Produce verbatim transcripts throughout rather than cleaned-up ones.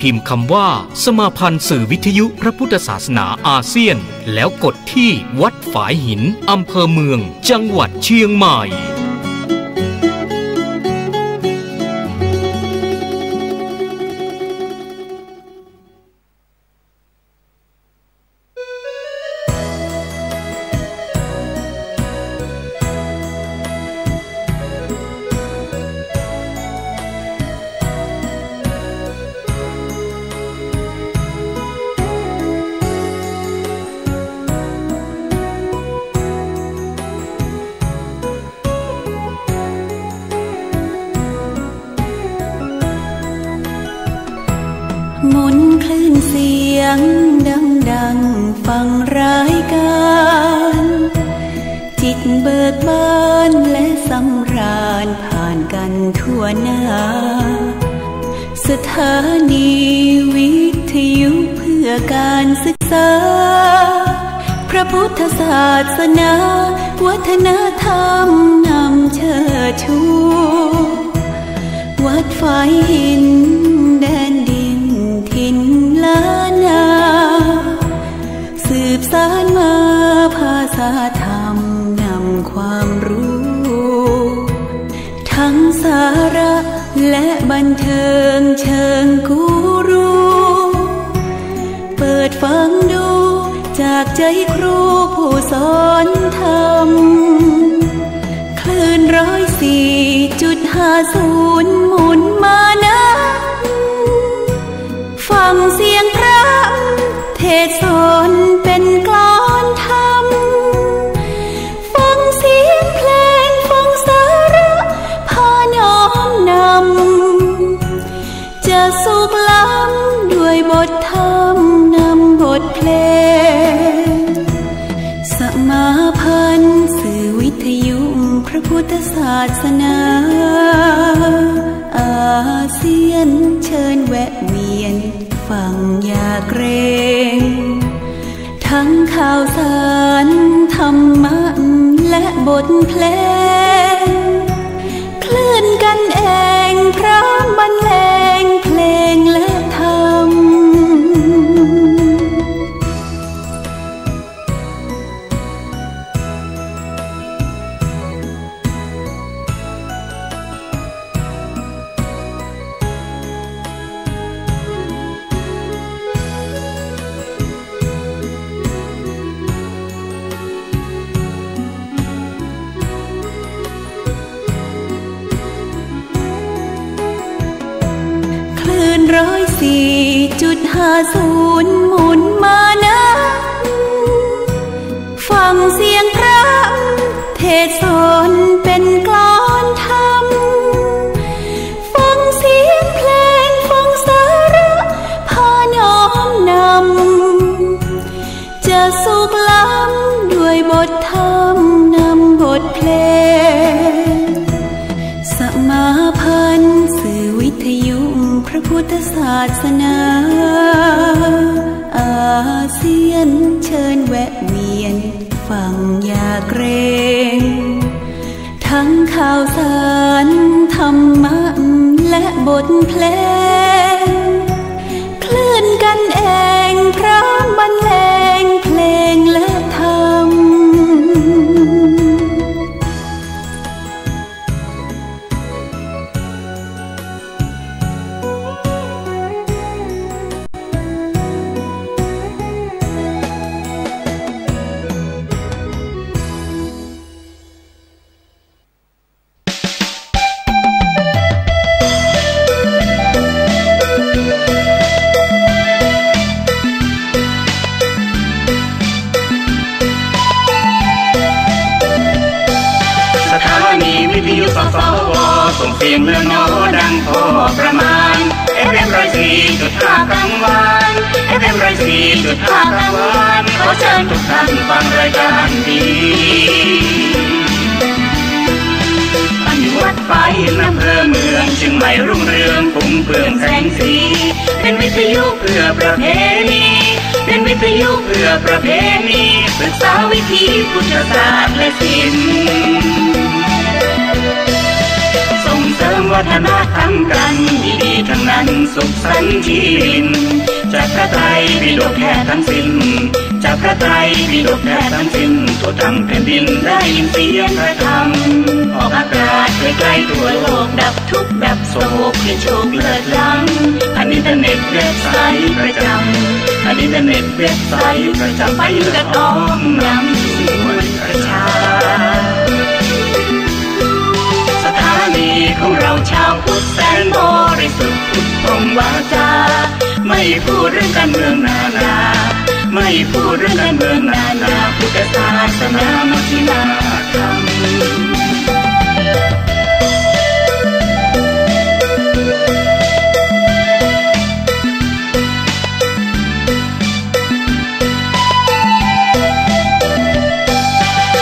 พิมพ์คำว่า สมาพันธ์สื่อวิทยุพระพุทธศาสนาอาเซียน แล้วกดที่วัดฝายหิน อำเภอเมือง จังหวัดเชียงใหม่ มนต์คลื่นเสียงดังๆ ฟังรายการ จิตเบิกบานและสำราญผ่านกันทั่วหน้า สถานีวิทยุเพื่อการศึกษา พระพุทธศาสนา วัฒนธรรมนำเชิดชู วัดฝายหินแดนดินถิ่นล้านนา สืบสานมาภาษาธรรมนำความรู้ ทั้งสาระและบันเทิงเชิงกูรู เปิดฟังดูจากใจครูผู้สอนธรรม คลื่นร้อยสี่จุดห้าศูนย์หมุนมานะ ฟังเสียงพระเทศน์สอนเป็นกลอนธรรม ฟังเสียงเพลง ฟังสาระพาน้อมนำ จะสุขล้ำด้วยบทธรรมนำบทเพลง สมาพันธ์สื่อวิทยุพระพุทธศาสนา อาเซียนเชิญแวะเวียนฟังอย่าเกรง ทั้งข่าวสารธรรมะและบทเพลง คลื่นกันเองพร้อมบรรเลงเพลงและธรรม คลื่นร้อยสี่จุดห้าศูนย์หมุนมานะ ฟังเสียงพระเทศน์สอนเป็นกลอนธรรม ฟังเสียงเพลง ฟังสาระพาน้อมนำ จะสุขล้ำด้วยบทธรรมนำบทเพลง สมาพันธ์สื่อวิทยุพระพุทธศาสนา อาเซียนเชิญแวะเวียนฟังอย่าเกรง ทั้งข่าวสารธรรมะและบทเพลง คลื่นกันเองพร้อมบรรเลงเพลงและธรรม สถานีวิทยุ สสว ส่งเสียงเลือหนอดังพอประมาณ เอฟเอ็มร้อยสี่จุดห้ากลางวัน เอฟเอ็มร้อยสี่จุดห้ากลางวัน ขอเชิญทุกท่านฟังรายการดี อันอยู่วัดฝายหิน อำเภอเมืองเชียงใหม่ รุ่งเรือง ฟุ้งเฟืองแสงสี เป็นวิทยุเพื่อประเพณี เป็นวิทยุเพื่อประเพณี ศึกษาวิถีพุทธศาสตร์และศิลป์ ส่งเสริม วัฒนธรรมกันดีๆ ทั้งนั้นสุขสันต์ที่ริน จากพระไตรปิฎกแทบทั้งสิ้น จากพระไตรปิฎกแทบทั้งสิ้น ทั่วทั้งแผ่นดินได้ยินเสียงพระธรรม ออกอากาศไกลๆ ทั่วโลก ดับทุกข์ดับโศกให้โชคเลิศล้ำ ผ่านอินเทอร์เน็ตเว็บไซต์ประจำ ผ่านอินเทอร์เน็ตเว็บไซต์ประจำ ไปเลือดออมนำส่วนประชา สถานีของเราชาวพุทธแสนบริสุทธิ์ พุทธพรหมวาจา ไม่พูดเรื่องการเมืองนานา ไม่พูดเรื่องการเมืองนานา พุทธศาสนามัชฌิมาธรรม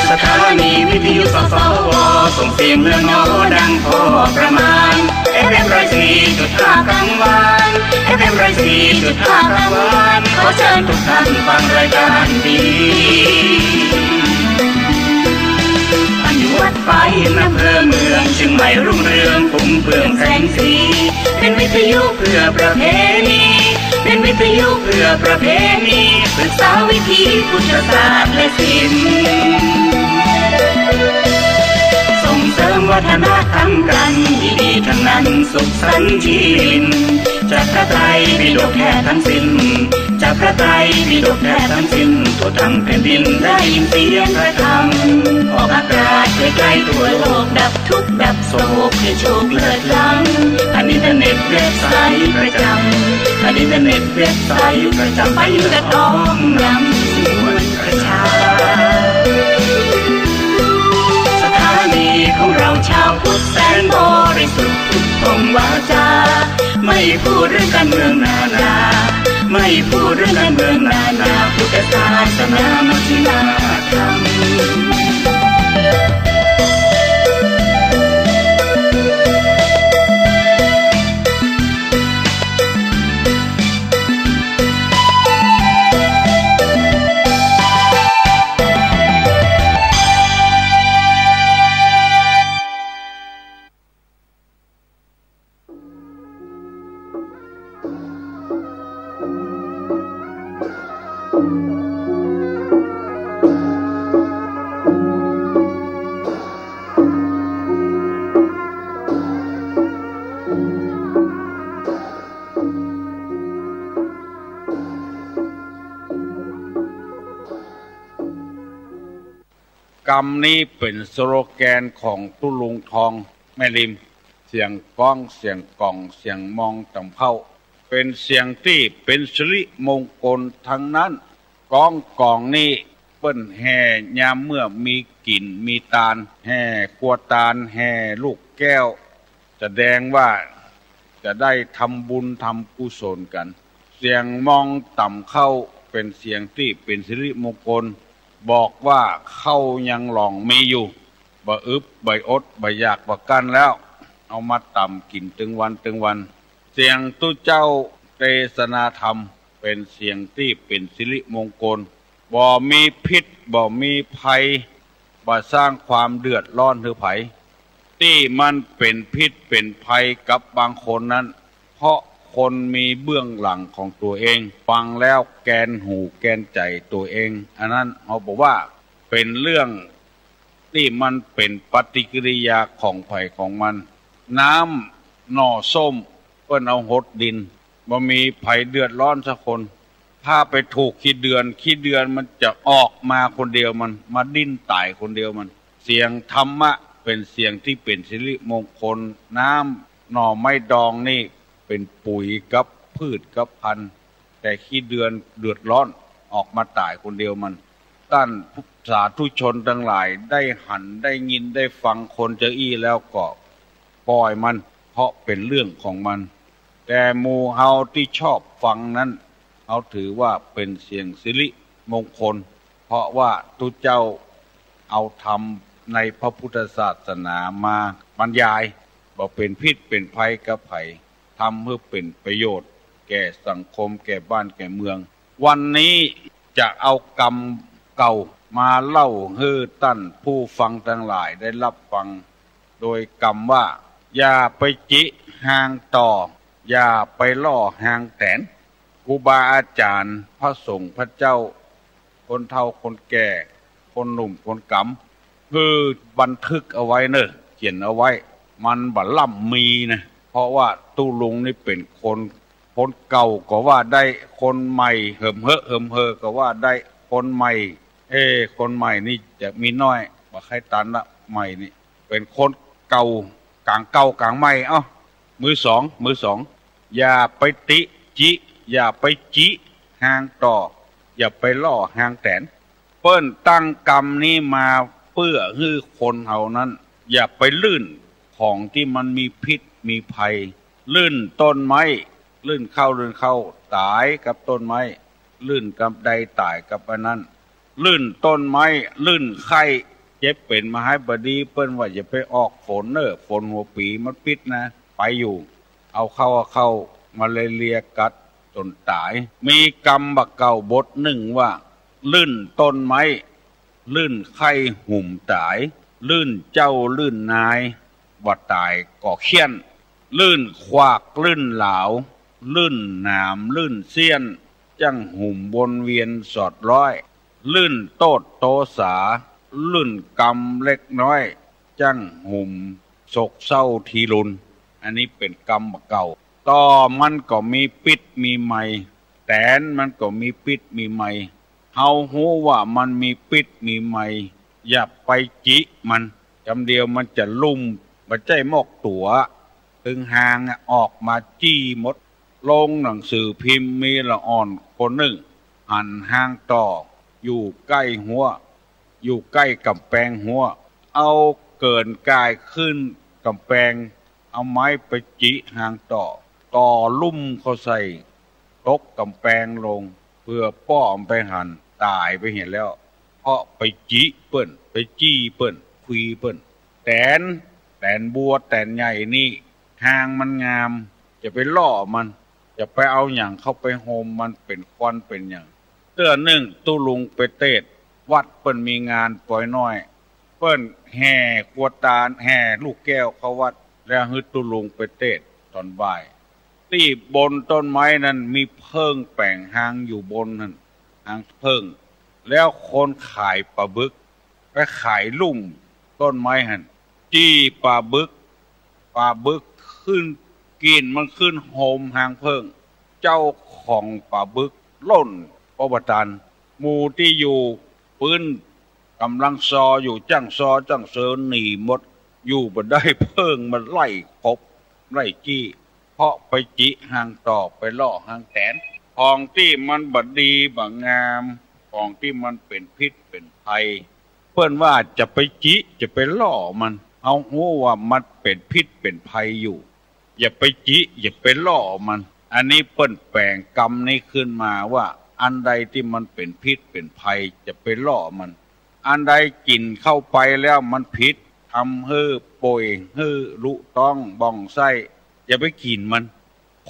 สถานีวิทยุ สสว ส่งเสียงเลือดหนอดังพอประมาณ เอฟเอ็ม ร้อยสี่จุดห้ากลางวัน เอฟเอ็ม ร้อยสี่จุดห้ากลางวัน ขอเชิญทุกท่านฟังรายการดี อันอยู่วัดฝายหิน อำเภอเมืองเชียงใหม่รุ่งเรือง ฟุ้งเฟื่องแสงสี เป็นวิทยุเพื่อประเพณี เป็นวิทยุเพื่อประเพณี ศึกษาวิถีพุทธศาสตร์และศิลป์ ส่งเสริมวัฒนธรรมกันดีๆ ทั้งนั้นสุขสันต์ที่ริน จากพระไตรปิฎกแทบทั้งสิ้น จากพระไตรปิฎกแทบทั้งสิ้น ทั่วทั้งแผ่นดินได้ยินเสียงพระธรรม ออกอากาศไกลๆ ทั่วโลก ดับทุกข์ดับโศกให้โชคเลิศล้ำ ผ่านอินเทอร์เน็ตเว็บไซต์ประจำ ผ่านอินเทอร์เน็ตเว็บไซต์ประจำ ไปเลือดออมนำส่วนประชา สถานีของเราชาวพุทธแสนบริสุทธิ์ พุทธพรหมวาจา ไม่พูดเรื่องการเมืองนานา ไม่พูดเรื่องการเมืองนานา พุทธศาสนามัชฌิมาธรรม กำนี้เป๋นสโลแกนของตุ๊ลุงทองแม่ริม เสียงก้อง เสียงก๋อง เสียงมองต่ำเข้า เป๋นเสียงตี้เป๋นสิริมงคลตังนั้น ก้องก๋องนี้เปิ้นแห่ยามเมื่อมีกิ๋นมีตาน แห่ครัวตาน แห่ลูกแก้ว แสดงว่าจะได้ทำบุญทำกุศลกั๋น เสียงมองต่ำเข้าเป๋นเสียงตี้เป๋นสิริมงคล บอกว่าข้าวยังหล่องมีอยู่ บ่อึดบ่อดบ่อยากบ่กลั้นแล้ว เอามาต่ำกิ๋นตึงวันตึงวัน เสียงตุ๊เจ้าเตสนาธรรมเป๋นเสียงตี้เป๋นสิริมงคล บ่มีพิษบ่มีภัย บ่สร้างความเดือดร้อนหื้อใผ ตี้มันเป๋นพิษเป๋นภัยกับบางคนนั้น เพราะคนมีเบื้องหลังของตั๋วเอง ฟังแล้วแกนหูแกนใจ๋ตั๋วเอง อันนั้นเฮาบอกว่าเป๋นเรื่องตี้มันเป๋นปฏิกิริยาของใผของมัน น้ำหน่อส้มเปิ้นเอาหดดิน บ่มีใผเดือดร้อนสักคน ถ้าไปถูกขี้เดือน ขี้เดือนมันจะออกมาคนเดียวมัน มาดิ้นต๋ายคนเดียวมัน เสียงธรรมะเป๋นเสียงตี้เป๋นสิริมงคล น้ำหน่อไม้ดองนี่เป๋นปุ๋ยกับพืชกับพันธุ์ แต่ขี้เดือนเดือดร้อนออกมาต๋ายคนเดียวมัน ต้านสาธุชนตังหลายได้หันได้ยินได้ฟังคนจาอี้แล้วก็ ป่อยมัน เพราะเป๋นเรื่องของมัน แต่หมู่เฮาตี้ชอบฟังนั้น เฮาถือว่าเป๋นเสียงสิริมงคล เพราะว่าตุ๊เจ้าเอาธรรมในพระพุทธศาสนามาบรรยาย บ่เป๋นพิษเป๋นภัยกับใผ ทำหื้อเป๋นประโยชน์แก่สังคม แก่บ้านแก่เมือง วันนี้จะเอากำเก่ามาเล่าหื้อต้านผู้ฟังตังหลายได้ฮับฟัง โดยกำว่า อย่าไปจิฮางต่อ อย่าไปล่อฮางแตน ครูบาอาจ๋ารย์ พระสงฆ์พระเจ้า คนเฒ่าคนแก่ คนหนุ่มคนก๋ำ หื้อบันทึกเอาไว้เน่อ เขียนเอาไว้ มันบ่ล้ำมีนะ เพราะว่าตุ๊ลุงนี่เป๋นคน คนเก่าก็ว่าได้ คนใหม่เหิมเห้อเหิมเห้อก็ว่าได้ คนใหม่ เอ๊ะ คนใหม่นี่จะมีน้อย บ่ใค่ตันละ ใหม่นี่ เป๋นคนเก่า ก๋างเก่าก๋างใหม่ เอ้า มือสอง มือสอง อย่าไปติ จิ อย่าไปจิฮางต่อ อย่าไปล่อฮางแตน เปิ้นตั้งกรรมนี้มาเปื้อหื้อคนเฮานั้น อย่าไปลื่นของตี้มันมีพิษมีภัย ลื่นต้นไม้ ลื่นเข้า ลื่นเข้า ต๋ายกับต้นไม้ ลื่นกำใดต๋ายกับอันนั้น ลื่นต้นไม้ ลื่นไข้ เจ็บเป๋นมาหายบ่ดี เปิ้นว่าอย่าไปออกฝนเน่อ ฝนหัวปี๋มันปิดนะ ไปอยู่ เอาเข้า เอาเข้า มาลาเรียกัดจ๋นต๋าย มีกำบ่าเก่าบทนึ่งว่า ลื่นต้นไม้ ลื่นไข้หุมต๋าย ลื่นเจ้าลื่นนาย บ่ต๋ายก็เฆี่ยน ลื่นขวากลื่นหลาว ลื่นหนามลื่นเสี้ยน จั้งหุมวนเวียนสอดร้อย ลื่นโต้ษโตษา ลื่นกรรมเล็กน้อย จั้งหุมโศกเศร้าทีรุน อันนี้เป๋นกำบ่าเก่า ต่อมันก็มีปิ๊ดมีไม แตนมันก็มีปิ๊ดมีไม เฮาฮู้ว่ามันมีปิ๊ดมีไม อย่าไปจิมัน กำเดียวมันจะลุ่ม บ่ใจ้มอกตั๋ว ตึงฮางอะ ออกมาจี้หมด ลงหนังสือพิมพ์ มีละอ่อนคนนึ่ง หันฮางต่อ อยู่ใก้ฮั้ว อยู่ใก้ก๋ำแปงฮั้ว เอาเกิ่นก่ายขึ้นก๋ำแปง เอาไม้ไปจิฮางต่อ ต่อลุ่มเข้าใส่ ตกก๋ำแปงลง เปื้อป้อมันไปหัน ต๋ายไปเหียแล้ว เพราะไปจิเปิ้น ไปจี้เปิ้น คุยเปิ้น แตน แตนบัว แตนใหญ่นี่ ฮางมันงาม จะไปล่อมัน จะไปเอาหยังเข้าไปโฮมมัน เป๋นควันเป๋นหยัง เตื้อนึ่งตุ๊ลุงไปเตศน์ วัดเปิ้นมีงานปอยน้อย เปิ้นแห่ครัวตาล แห่ลูกแก้วเข้าวัด แล้วหื้อตุ๊ลุงไปเตศน์ต๋อนบ่าย ตี้บนต้นไม้นั้นมีเผิ้งแป๋งฮางอยู่บนนั้น ฮางเผิ้ง แล้วคนขายป๋าบึก ไปขายลุ่มต้นไม้หั้น จี้ป๋าบึก ป๋าบึกขึ้น กิ่นมันขึ้นโฮมฮางเผิ้ง เจ้าของป๋าบึกล่น ป้อบ่ตัน หมู่ตี้อยู่ปื๊นก๋ำลังซออยู่ จั้งซอจั้งเซอหนีหมด อยู่บ่ได้ เผิ้งมันไล่ขบไล่จี้ เพราะไปจิฮางต่อ ไปล่อฮางแตน ของตี้มันบ่ดีบ่งาม ของตี้มันเป๋นพิษเป๋นภัย เปิ้นว่าจะไปจิ จะไปล่อมัน เฮาฮู้ว่ามันเป๋นพิษเป๋นภัยอยู่ อย่าไปจิ อย่าไปล่อมัน อันนี้เปิ้นแป๋งกำนี้ขึ้นมาว่า อันใดตี้มันเป๋นพิษเป๋นภัย จะไปล่อมัน อันใดกิ๋นเข้าไปแล้วมันผิด ทำหื้อป่วย หื้อลุต๊องบ่องไส้ อย่าไปกิ๋นมัน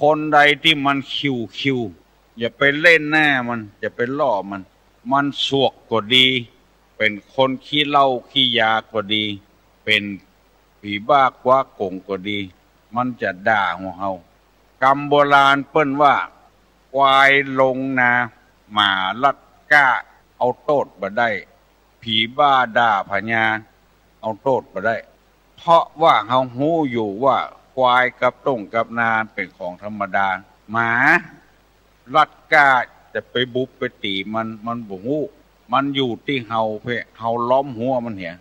คนใดตี้มันคิวๆ อย่าไปเล่นหน้ามัน อย่าไปล่อมัน มันสวกก็ดี เป๋นคนขี้เหล้าขี้ยาก็ดี เป๋นผีบ้าคว้าก๋งก็ดี มันจะด่าหัวเฮา กำโบราณเปิ้นว่า ควายลงนา หมาลัดก้า เอาโต้ษบ่ได้ ผีบ้าด่าผญา เอาโต้ษบ่ได้ เพราะว่าเฮาฮู้อยู่ว่าควายกับต้งกับนาเป๋นของธรรมดา หมาลัดก้าจะไปบุบไปตี๋มัน มันบ่ฮู้ มันอยู่ตี้เฮาเพ่น เฮาล้อมฮั้วมันเหีย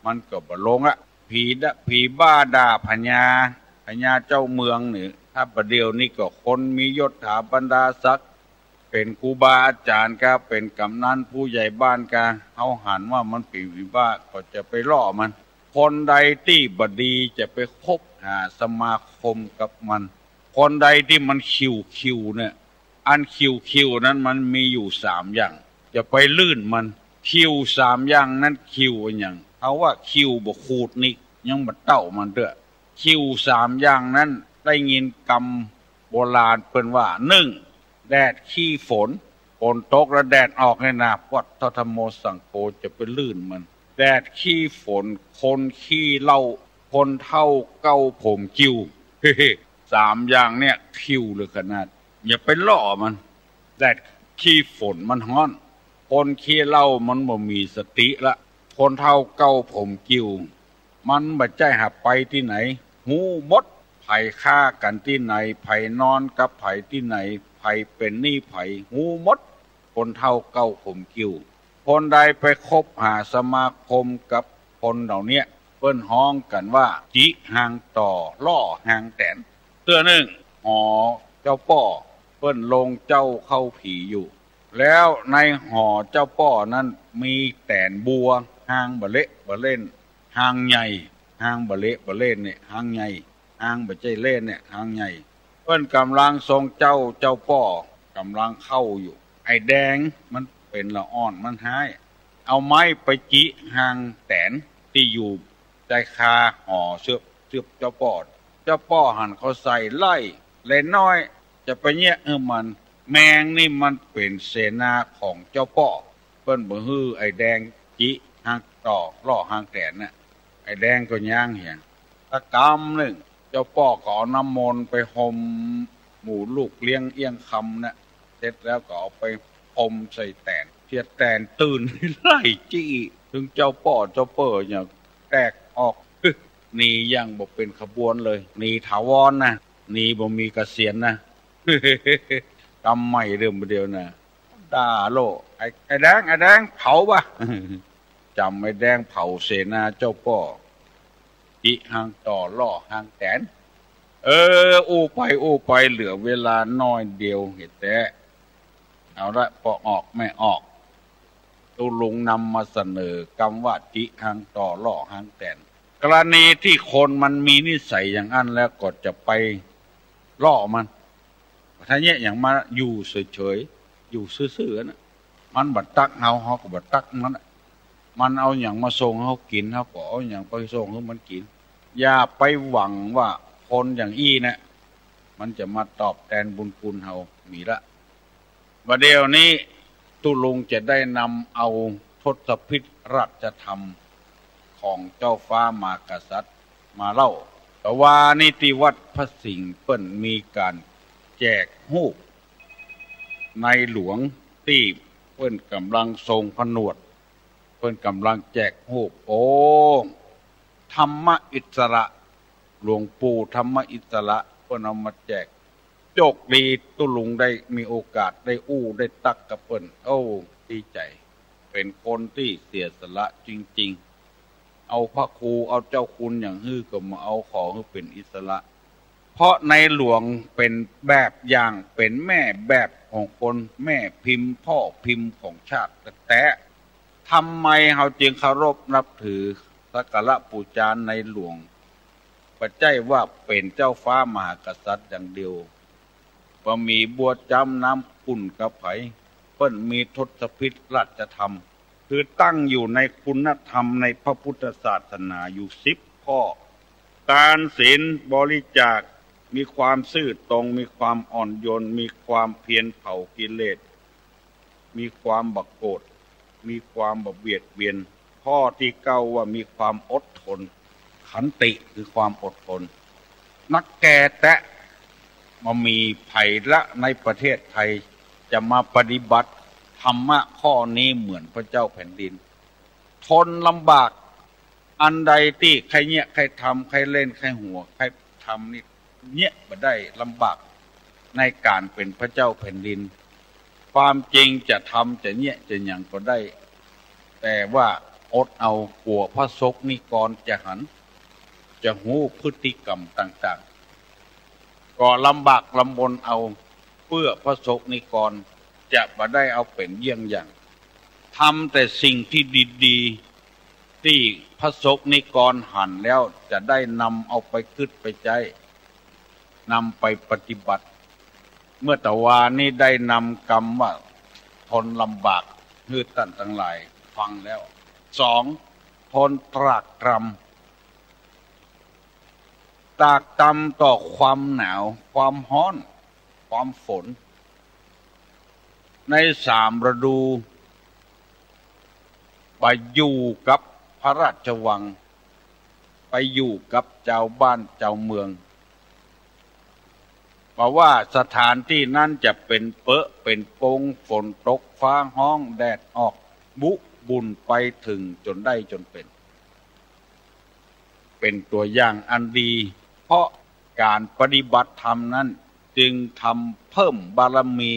มันก็บ่ลงอะ ผีดะ ผีบ้าด่าผญา ผญาเจ้าเมืองนี่ ถ้าบ่าเดี่ยวนี้ก็คนมียศถาบรรดาศักดิ์ เป๋นครูบาอาจ๋ารย์กา เป๋นก๋ำนันผู้ใหญ่บ้านกา เฮาหันว่ามันเป๋นผีบ้า ก็จะไปล่อมัน คนใดตี้บ่ดีจะไปคบหาสมาคมกับมัน คนใดตี้มันคิวๆ เนี่ย อันคิวๆ นั้นมันมีอยู่สามอย่าง จะไปลื่นมัน คิวสามอย่างนั้นคิวอะหยัง เฮาว่าคิวบ่ขูดนิก ยังบ่เต้ามันเตื้อ คิวสามอย่างนั้น ได้ยินกำโบราณเปิ้นว่า นึ่ง แดดขี้ฝน ฝนตกแล้วแดดออกเนี่ยนะ พุทโธธัมโมสังโฆ จะไปลื่นมัน แดดขี้ฝน คนขี้เหล้า คนเฒ่าเก๊าผมกิ่ว สามอย่างเนี่ยกิ่วเหลือขนาด อย่าไปเล้าะมัน แดดขี้ฝนมันฮ้อน คนขี้เหล้ามันบ่มีสติละ คนเฒ่าเก๊าผมกิ่ว มันบ่ใจ้หาไปตี้ไหน ฮู้หมด ใผฆ่ากั๋นตี้ไหน ใผนอนกับใผตี้ไหน ใผเป๋นหนี้ใผ ฮู้หมด คนเฒ่าเก๊าผมกิ่ว คนใดไปคบหาสมาคมกับคนเหล่าเนี้ย เปิ้นฮ้องกั๋นว่า จิฮางต่อ ล่อฮางแต๋น เตื้อนึ่ง หอเจ้าป้อ เปิ้นลงเจ้าเข้าผีอยู่ แล้วในหอเจ้าป้อนั้นมีแต๋นบัว ฮางบ่เละบ่เล่น ฮางใหญ่ ฮางบ่เละบ่เล่นเนี่ย ฮางใหญ่ ฮางบ่ใจ้เล่นเนี่ย ฮางใหญ่ เปิ้นก่ำลังทรงเจ้า เจ้าป้อก่ำลังเข้าอยู่ ไอ้แดงมันเป๋นละอ่อนมันฮ้าย เอาไม้ไปจิฮางแต๋นตี้อยู่ใต้คาหอเสื้อ เสื้อเจ้าป้อ เจ้าป้อหันเข้าใส่ไล่ แลน้อย จะไปเยียะหื้อมัน แมงนี่มันเป๋นเสนาของเจ้าป้อ เปิ้นบ่หื้อไอ้แดงจิฮางต่อ ล่อฮางแต๋นน่ะ ไอ้แดงก็ย้างเหีย ตะกำนึ่ง เจ้าป้อก็เอาน้ำมนต์ไปห่มหมู่ลูกเลี้ยงเอี้ยงคำน่ะ เสร็จแล้วก็เอาไปห่มใส่แต๋น เสียแต๋นตื่นไล่จิ เถิงเจ้าป้อเจ้าเป้อเนี่ยแตกออก หนีอย่างบ่เป๋นขบวนเลย หนีถาวรนะ หนีบ่มีเกษียณนะ กำใหม่เดิมเดียวนะ ด่าโลด ไอ้ ไอ้แดง ไอ้แดงเผาบ่ะ จ๋ำไอ้แดงเผาเสนาเจ้าป้อ จิฮางต่อ ล่อฮางแต๋น เออ อู้ไปอู้ไปเหลือเวลาน้อยเดียวเหียแต๊ เอาละ ปอออกแม่ออก ตุ๊ลุงนำมาเสนอกำว่าจิฮางต่อ ล่อฮางแต๋น กรณีตี้คนมันมีนิสัยอย่างอั้นแล้วก็จะไปเล้าะมัน ถ้าเยียะอย่างมาอยู่เฉยๆ อยู่ซื่อๆ น่ะ มันบ่ตั๊กเฮา เฮาก็บ่ตั๊กมันน่ะ มันเอาหยังมาส่งหื้อเฮากิ๋น เฮาก็เอาหยังไปส่งหื้อมันกิ๋น อย่าไปหวังว่าคนอย่างอี้น่ะ มันจะมาตอบแตนบุญคุณเฮา มีละ บ่าเดี่ยวนี้ตุ๊ลุงจะได้นำเอาทศพิธราชธรรมของเจ้าฟ้ามหากษัตริย์มาเล่า ตะวานี้ตี้วัดพระสิงห์เปิ้นมีก๋านแจกฮูป ในหลวงตี้เปิ้นก่ำลังทรงผนวด เปิ้นก่ำลังแจกฮูป โอ้ ธรรมอิสระ หลวงปู่ธรรมอิสระ เปิ้นเอามาแจก โจคดีตุ๊ลุงได้มีโอกาสได้อู้ได้ตั๊กกับเปิ้น โอ้ ดีใจ๋ เป๋นคนตี้เสียสละจริงๆ เอาพระครูเอาเจ้าคุณอย่างหื้อก็มาเอาขอหื้อเป๋นอิสระ เพราะในหลวงเป๋นแบบอย่าง เป๋นแม่แบบของคน แม่พิมพ์พ่อพิมพ์ของชาติแต๊ๆ ทำไมเฮาจึงเคารพนับถือสักการะปู๋จาในหลวง บ่ใจ้ว่าเป๋นเจ้าฟ้ามหากษัตริย์อย่างเดียว บ่มีบัวจ๊ำน้ำขุ่นกับใผ เปิ้นมีทศพิธราชธรรม คือตั้งอยู่ในคุณธรรมในพระพุทธศาสนาอยู่สิบข้อ ทานศีลบริจาค มีความซื่อตรง มีความอ่อนโยน มีความเพียรเผากิเลส มีความบ่โกรธ มีความบ่เบียดเบียน ข้อตี้เก้าว่ามีความอดทน ขันติคือความอดทน นักแก่แต๊ บ่มีใผละในประเทศไทยจะมาปฏิบัติธรรมะข้อนี้เหมือนพระเจ้าแผ่นดิน ทนลำบาก อันใดตี้ใค่เยียะใค่ทำ ใค่เล่นใค่หัว ใค่ทำนี่ เยียะบ่ได้ ลำบากในก๋านเป๋นพระเจ้าแผ่นดิน ความจริงจะทำจะเยียะจะหยังก็ได้ แต่ว่าอดเอา กั๋วพระสงฆ์นิกรจะหัน จะฮู้พฤติกรรมต่างๆ ก็ลำบากลำบนเอา เปื้อพระสงฆ์นิกรจะบ่ได้เอาเป๋นเยี่ยงอย่าง ทำแต่สิ่งตี้ดีๆ ตี้พระสงฆ์นิกรหันแล้วจะได้นำเอาไปกึ๊ดไปใจ๊ นำไปปฏิบัติ เมื่อตะวานี้ได้นำกำว่าทนลำบากหื้อต้านตังหลายฟังแล้ว สอง ทนตรากตรำ ตรากตรำต่อความหนาว ความฮ้อน ความฝน ในสามฤดู ไปอยู่กับพระราชวัง ไปอยู่กับจาวบ้านจาวเมือง บ่ว่าสถานตี้นั้นจะเป๋นเปอะเป๋นปง ฝนตกฟ้าฮ้องแดดออก บุบุ่นไปเถิงจ๋นได้จ๋นเป๋น เป๋นตั๋วอย่างอันดี เพราะก๋านปฏิบัติธรรมนั้นจึงทำเพิ่มบารมี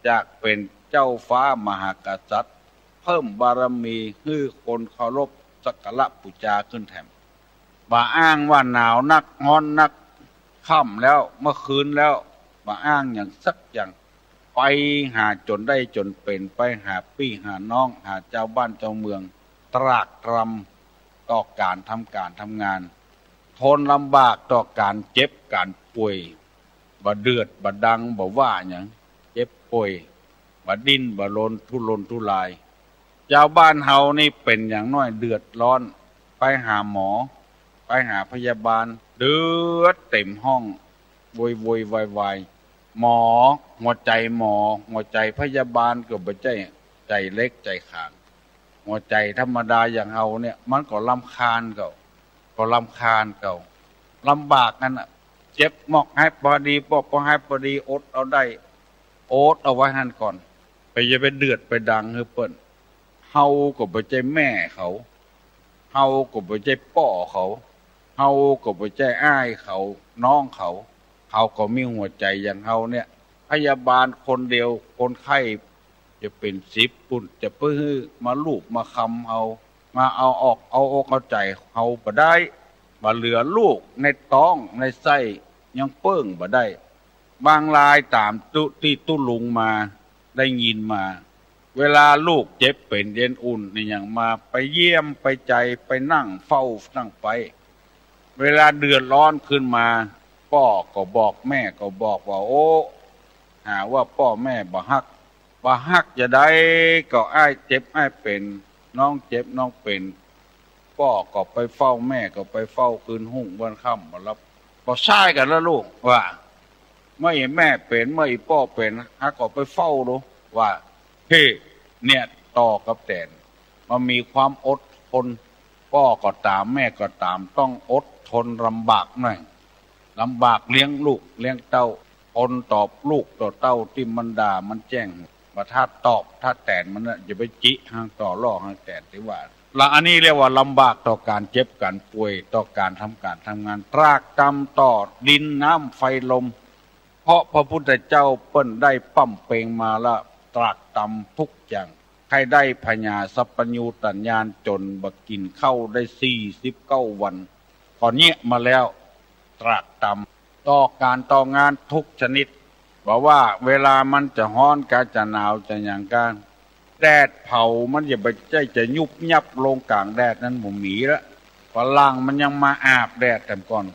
จากเป๋นเจ้าฟ้ามหากษัตริย์ เพิ่มบารมีหื้อคนเคารพสักการะปู๋จาขึ้นแถม บ่อ้างว่าหนาวนักฮ้อนนัก ค่ำแล้ว เมื่อคืนแล้ว บ่อ้างหยังสักอย่าง ไปหาจ๋นได้จ๋นเป๋น ไปหาปี้หาน้อง หาจาวบ้านจาวเมือง ตรากตรำต่อก๋านทำก๋านทำงาน ทนลำบากต่อก๋านเจ็บก๋านป่วย บ่เดือดบ่ดัง บ่ว่าหยัง เจ็บป่วย บ่ดิ้นบ่รนทุรนทุราย จาวบ้านเฮานี่เป๋นอย่างน้อยเดือดร้อน ไปหาหมอ ไปหาพยาบาล เลือดเต็มห้อง โวยวายวาย หมอ หัวใจ๋หมอ หัวใจ๋พยาบาลก็บ่ใจ้ใจ๋เล็กใจ๋ขาง หัวใจ๋ธรรมดาอย่างเฮาเนี่ย มันก็รำคาญเก่า ก็รำคาญเก่า ลำบากนั้นน่ะ เจ็บมอกหายปอดี ปอ ปอหายปอดี อดเอาได้ อดเอาไว้หั้นก่อน ไปอย่าไปเดือดไปดังหื้อเปิ้น เฮาก็บ่ใจ้แม่เขา เฮาก็บ่ใจ้ป้อเขา เฮาก็บ่ใจ้อ้ายเขา น้องเขา เขาก็มีหัวใจ๋อย่างเฮาเนี่ย พยาบาลคนเดียว คนไข้จะเป๋นสิบปุ้น จะไปหื้อมาลูบมาคลำเฮา มาเอาออกเอาอกเอาใจ๋เฮาบ่ได้ บ่เหลือลูกในต๊องในไส้ยังเปิ้งบ่ได้ บางรายต๋ามตุ๊ ตี้ตุ๊ลุงมาได้ยินมา เวลาลูกเจ็บเป๋นเย็นอุ่นอะหยังมา ไปเยี่ยมไปใจ๋ ไปนั่งเฝ้านั่งไป เวลาเดือดร้อนขึ้นมา ป้อก็บอก แม่ก็บอกว่า โอ้ หาว่าป้อแม่บ่ฮัก บ่ฮักจะใด ก็อ้ายเจ็บอ้ายเป๋น น้องเจ็บน้องเป๋น ป้อก็ไปเฝ้า แม่ก็ไปเฝ้า คืนฮุ่งวันค่ำบ่หลับ บ่ใช้กั๋นละลูก ว่า เมื่ออีแม่เป๋น เมื่ออีป้อเป๋น หาก็ไปเฝ้าดู ว่า เฮ้ เนี่ย ต่อกับแต๋น มันมีความอดทน ป้อก็ต๋าม แม่ก็ต๋าม ต้องอดทนลำบากหน่อย ลำบากเลี้ยงลูกเลี้ยงเต้า ทนต่อลูกต่อเต้าตี้มันด่ามันแจ้ง บ่ถ้าตอบถ้าแต๋นมันน่ะ อย่าไปจิหางต่อล่อหางแต๋นตี้ว่า ละอันนี้เรียกว่าลำบากต่อก๋านเจ็บก๋านป่วย ต่อก๋านทำก๋านทำงาน ตรากตรำต่อดินน้ำไฟลม เพราะพระพุทธเจ้าเปิ้นได้ปล้ำเปงมาละ ตรากตรำทุกอย่าง ใค่ได้ผญาสัพพัญญูตญาณจ๋นบ่กิ๋นข้าวได้สี่สิบเก้าวัน ก็เยียะมาแล้ว ตรากตรำต่อก๋านต่องานทุกชนิด บ่ว่าเวลามันจะฮ้อนกา จะหนาวจะหยังกา แดดเผามันอย่าไปใจ้จะยุบยับลงก๋างแดดนั้น บ่มีละ ฝรั่งมันยังมาอาบแดดแถมก่อน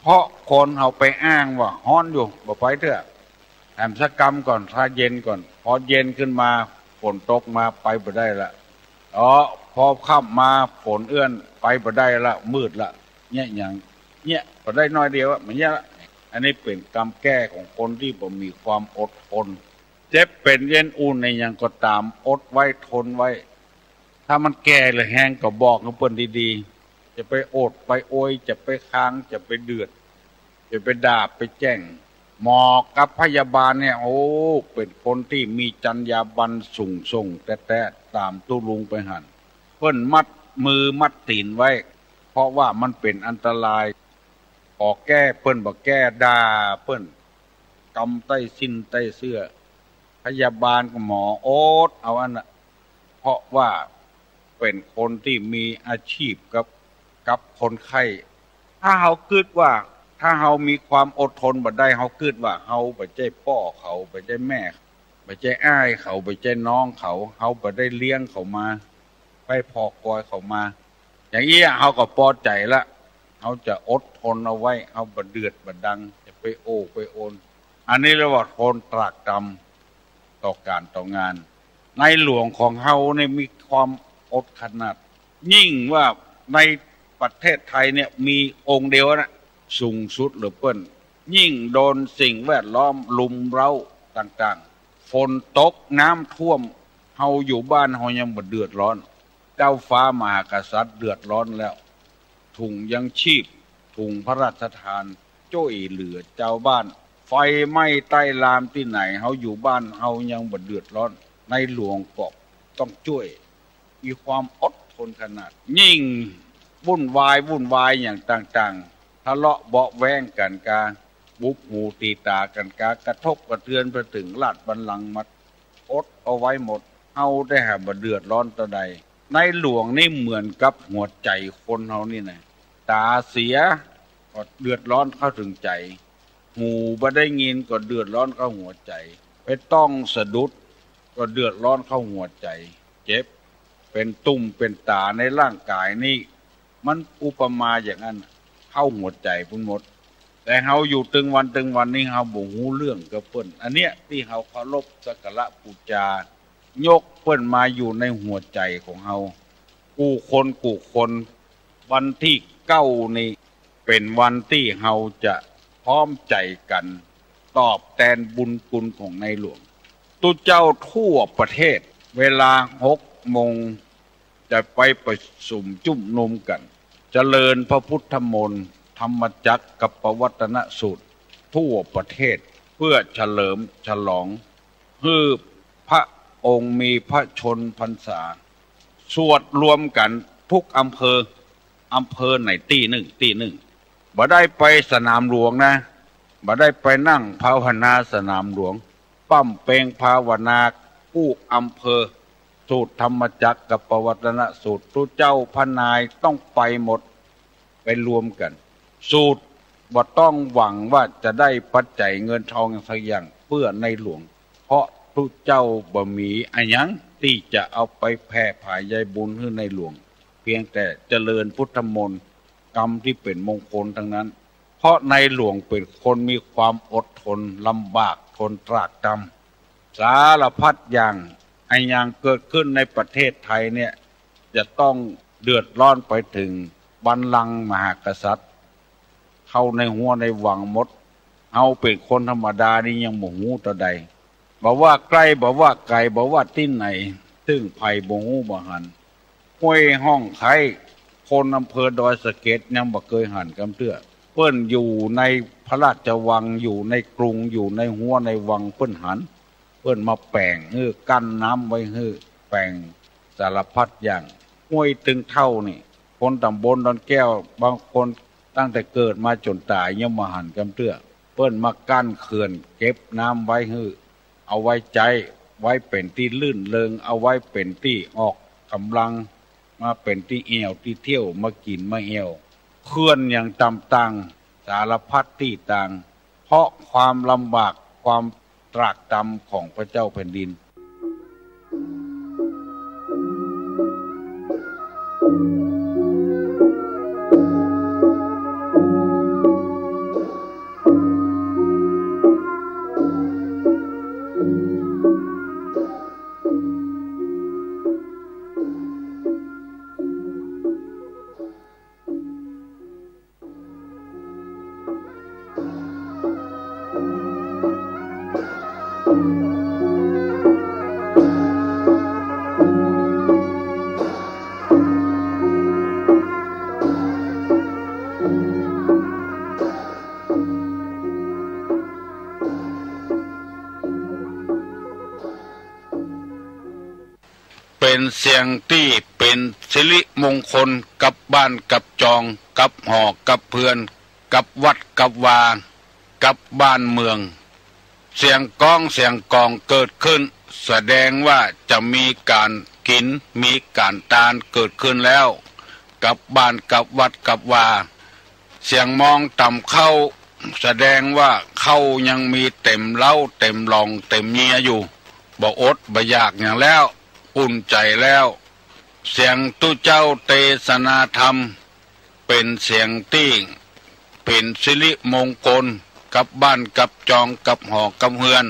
เพราะคนเฮาไปอ้างว่าฮ้อนอยู่ บ่ไปเตื้อ แถมสักกำก่อน ถ้าเย็นก่อน พอเย็นขึ้นมา ฝนตกมา ไปบ่ได้ละ อ๋อ พอค่ำมา ฝนเอื้อน ไปบ่ได้ละ มืดละ เนี่ยหยัง เนี่ย พอได้น้อยเดียวอะ มันเนี่ยละ อันนี้เป๋นกรรมแก้ของคนตี้บ่มีความอดทน เจ็บเป๋นเย็นอุ่นในหยังก็ต๋าม อดไว้ทนไว้ ถ้ามันแก่หรือแฮงก็บอกกับเปิ้นดีๆ จะไปโอดไปโอย จะไปค้าง จะไปเดือด จะไปด่าไปแจ้ง หมอกับพยาบาลเนี่ย โอ้ เป๋นคนตี้มีจรรยาบรรณสูงส่งแต๊ๆ ต๋ามตุ๊ลุงไปหั้น เปิ้นมัดมือมัดตี๋นไว้ เพราะว่ามันเป๋นอันตราย ขอแก้เปิ้นบ่แก้ ด่าเปิ้น กำใต้สิ้นใต้เสื้อ พยาบาลกับหมออดเอาอันน่ะ เพราะว่าเป๋นคนตี้มีอาชีพกับ กับคนไข้ ถ้าเฮากึ๊ดว่า ถ้าเฮามีความอดทนบ่ได้ เฮากึ๊ดว่าเฮาบ่ใจ้ป้อเขา บ่ใจ้แม่ บ่ใจ้อ้ายเขา บ่ใจ้น้องเขา เฮาบ่ได้เลี้ยงเขามา ไปผ่อกอยเขามา อย่างอี้เฮาก็ปอใจ๋ละ เฮาจะอดทนเอาไว้ เฮาบ่เดือดบ่ดัง จะไปโอไปโอน อันนี้เรียกว่าทนตรากตรำต่อก๋านต่องาน ในหลวงของเฮาเนี่ยมีความอดขนาด ยิ่งว่าในประเทศไทยเนี่ยมีองค์เดียวนะ สูงสุดเหลือเปิ้น ยิ่งโดนสิ่งแวดล้อมรุมเร้าต่างๆ ฝนตกน้ำท่วม เฮาอยู่บ้านเฮายังบ่เดือดร้อน เจ้าฟ้ามหากษัตริย์เดือดร้อนแล้ว ถุงยังชีพ ถุงพระราชทาน จ้วยเหลือจาวบ้าน ไฟไหม้ใต้ลามตี้ไหน เฮาอยู่บ้านเฮายังบ่เดือดร้อน ในหลวงก็ต้องจ้วย มีความอดทนขนาด ยิ่งวุ่นวาย วุ่นวายอย่างต่างๆ ทะเลาะเบาะแว้งกั๋นกา บุบหูตีต๋ากั๋นกา กระทบกระเทือนไปเถิงราชบัลลังก์หมด อดเอาไว้หมด เฮาได้หาบ่เดือดร้อนเต้าใด ในหลวงนี่เหมือนกับหัวใจ๋คนเฮานี่นะ ต๋าเสียก็เดือดร้อนเข้าเถิงใจ๋ หูบ่ได้ยินก็เดือดร้อนเข้าหัวใจ๋ ไปต้องสะดุดก็เดือดร้อนเข้าหัวใจ๋ เจ็บ เป๋นตุ่มเป๋นต๋าในร่างก๋ายนี่ มันอุปมาอย่างนั้น เข้าหัวใจ๋ปุ้นหมด แต่เฮาอยู่ตึงวันตึงวันนี่เฮาบ่ฮู้เรื่องกับเปิ้น อันเนี้ยตี้เฮาเคารพสักการะปู๋จา ยกเปิ้นมาอยู่ในหัวใจ๋ของเฮา กู้คนกู้คน วันตี้เก้านี่เป๋นวันตี้เฮาจะพร้อมใจ๋กั๋นตอบแตนบุญคุณของในหลวง ตุ๊เจ้าทั่วประเทศ เวลาหกโมง จะไปประชุมจุมนุมกั๋น เจริญพระพุทธมนต์ ธรรมจักรกัปปวัตตนสูตร ทั่วประเทศ เพื่อเฉลิมฉลอง หื้อพระองค์มีพระชนม์พรรษา สวดรวมกั๋นทุกอำเภอ อำเภอไหนตี้นึ่ง ตี้นึ่ง บ่ได้ไปสนามหลวงนะ บ่ได้ไปนั่งภาวนาสนามหลวง ป้ำเปงภาวนากู้อำเภอ สูตรธรรมจักรกัปปวัตตนสูตร ตุ๊เจ้าพระนายต้องไปหมด ไปรวมกั๋น สูตร บ่ต้องหวังว่าจะได้ปัจจัยเงินทองสักอย่างเปื้อในหลวง เพราะตุ๊เจ้าบ่มีอะหยังตี้จะเอาไปแผ่ผายใยบุญหื้อในหลวง เพียงแต่เจริญพุทธมนต์ กำตี้เป๋นมงคลทั้งนั้น เพราะในหลวงเป๋นคนมีความอดทนลำบากทนตรากตรำ สารพัดอย่าง อะหยังเกิดขึ้นในประเทศไทยเนี่ย จะต้องเดือดร้อนไปเถิงบัลลังก์มหากษัตริย์ เข้าในฮั้วในวังหมด เฮาเป๋นคนธรรมดานี่ยังบ่ฮู้เต้าใด บ่ว่าใก้ บ่ว่าไก๋ บ่ว่าตี้ไหน เถิงใผบ่ฮู้บ่หัน ห้วยฮ่องไคร้ คนอำเภอดอยสะเก็ดยังบ่เกยหันกำเตื้อ เปิ้นอยู่ในพระราชวัง อยู่ในกรุง อยู่ในฮั้วในวัง เปิ้นหัน เปิ้นมาแป๋งหื้อ กั้นน้ำไว้หื้อ แป๋งสารพัดอย่าง ห้วยตึงเถ้านี่ คนต๋ำบลดอนแก้ว บางคนตั้งแต่เกิดมาจ๋นต๋ายยังบ่หันกำเตื้อ เปิ้นมากั้นเขื่อนเก็บน้ำไว้หื้อ เอาไว้ใจ๊ ไว้เป๋นตี้รื่นเริง เอาไว้เป๋นตี้ออกก๋ำลัง มาเป๋นตี้แอ่วตี้เที่ยว มากิ๋นมาแอ่ว เขื่อนอย่างต่างๆ สารพัดตี้ต่าง เพราะความลำบากความตรากตรำของพระเจ้าแผ่นดิน เป๋นเสียงตี้เป๋นสิริมงคลกับบ้านกับจอง กับหอกับเฮือน กับวัดกับวา กับบ้านเมือง เสียงก๊องเสียงก๋องเกิดขึ้น แสดงว่าจะมีก๋านกิ๋น มีก๋านตานเกิดขึ้นแล้ว กับบ้านกับวัดกับวา เสียงมองต่ำเข้า แสดงว่าข้าวยังมีเต๋มเล้า เต๋มหล่อง เต๋มเยียอยู่ บ่อดบ่อยากหยังแล้ว อุ่นใจ๋แล้ว เสียงตุ๊เจ้าเตสนาธรรม เป๋นเสียงตี้เป๋นสิริมงคลกับบ้านกับจอง กับหอกับเฮือน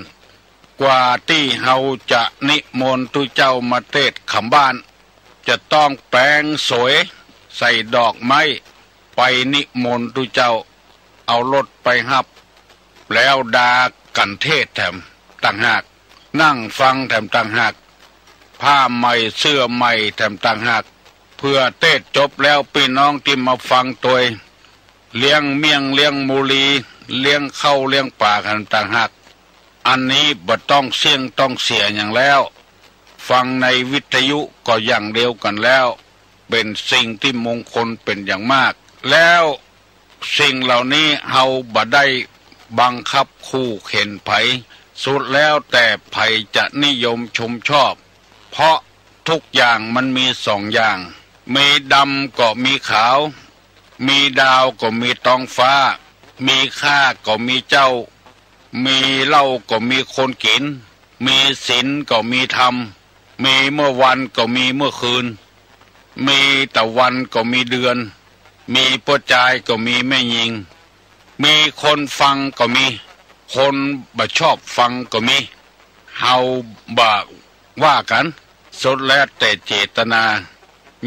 กว่าตี้เฮาจะนิมนต์ตุ๊เจ้ามาเตสน์คำบ้าน จะต้องแป๋งสวย ใส่ดอกไม้ ไปนิมนต์ตุ๊เจ้า เอารถไปฮับ แล้วดากั๋นเตสน์แถมต่างหาก นั่งฟังแถมต่างหาก ผ้าใหม่เสื้อใหม่แถมต่างหาก เปื้อเตสน์จบแล้ว ปี้น้องตี้มาฟังตวย เลี้ยงเมี่ยงเลี้ยงมูลี เลี้ยงข้าวเลี้ยงป๋ากั๋นต่างหาก อันนี้บ่ต้องเสี้ยงต้องเสียหยังแล้ว ฟังในวิทยุก็อย่างเดียวกั๋นแล้ว เป๋นสิ่งตี้มงคลเป๋นอย่างมาก แล้วสิ่งเหล่านี้เฮาบ่ได้บังคับขู่เข็นใผ สุดแล้วแต่ใผจะนิยมชมชอบ เพราะทุกอย่างมันมีสองอย่าง มีดำก็มีขาว มีดาวก็มีต๊องฟ้า มีข้าก็มีเจ้า มีเหล้าก็มีคนกิ๋น มีศีลก็มีธรรม มีเมื่อวันก็มีเมื่อคืน มีตะวันก็มีเดือน มีป้อจายก็มีแม่ญิง มีคนฟังก็มี คนบ่ชอบฟังก็มี เฮาบ่ว่ากั๋น สุดแล้วแต่เจตนา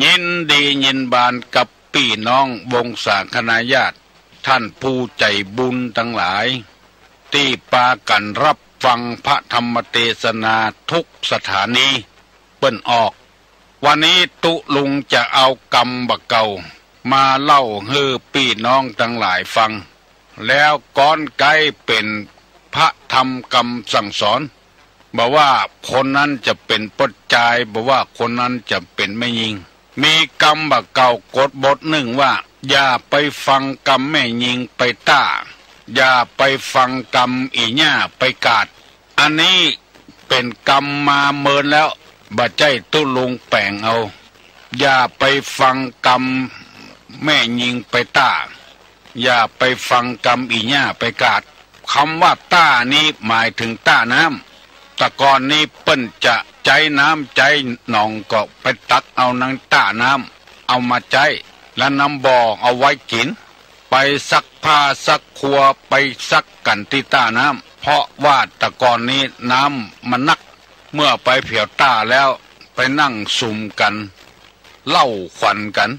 ยินดียินบานกับปี้น้องวงศาคณาญาติ ท่านผู้ใจ๋บุญตังหลาย ตี้ปากั๋นรับฟังพระธรรมเตสนาทุกสถานีเปิ้นออก วันนี้ตุ๊ลุงจะเอากำบ่าเก่ามาเล่าหื้อปี้น้องตังหลายฟัง แล้วก้อนไก๊เป๋นพระธรรมกำสั่งสอน บ่ว่าคนนั้นจะเป๋นป้อจาย บ่ว่าคนนั้นจะเป๋นแม่ญิง มีกำบ่าเก่ากฎบทนึ่งว่า อย่าไปฟังกำแม่ญิงไปต้า อย่าไปฟังกำอี่หญ้าไปกาด อันนี้เป๋นกำมาเมินแล้ว บ่ใจ้ตุ๊ลุงแป๋งเอา อย่าไปฟังกำแม่ญิงไปต้า อย่าไปฟังกำอี่หญ้าไปกาด กำว่าต้านี้หมายเถิงต้าน้ำ แต่ก่อนนี้เปิ้นจะใจ๊น้ำใจ๊หนองก็ไปตักเอาในต้าน้ำ เอามาใจ๊ และน้ำบ่อเอาไว้กิ๋น ไปซักผ้าซักครัวไปซักกั๋นตี้ต้าน้ำ เพราะว่าแต่ก่อนนี้น้ำมันนัก เมื่อไปแผวต้าแล้วไปนั่งสุมกั๋น เล่าขวัญกั๋น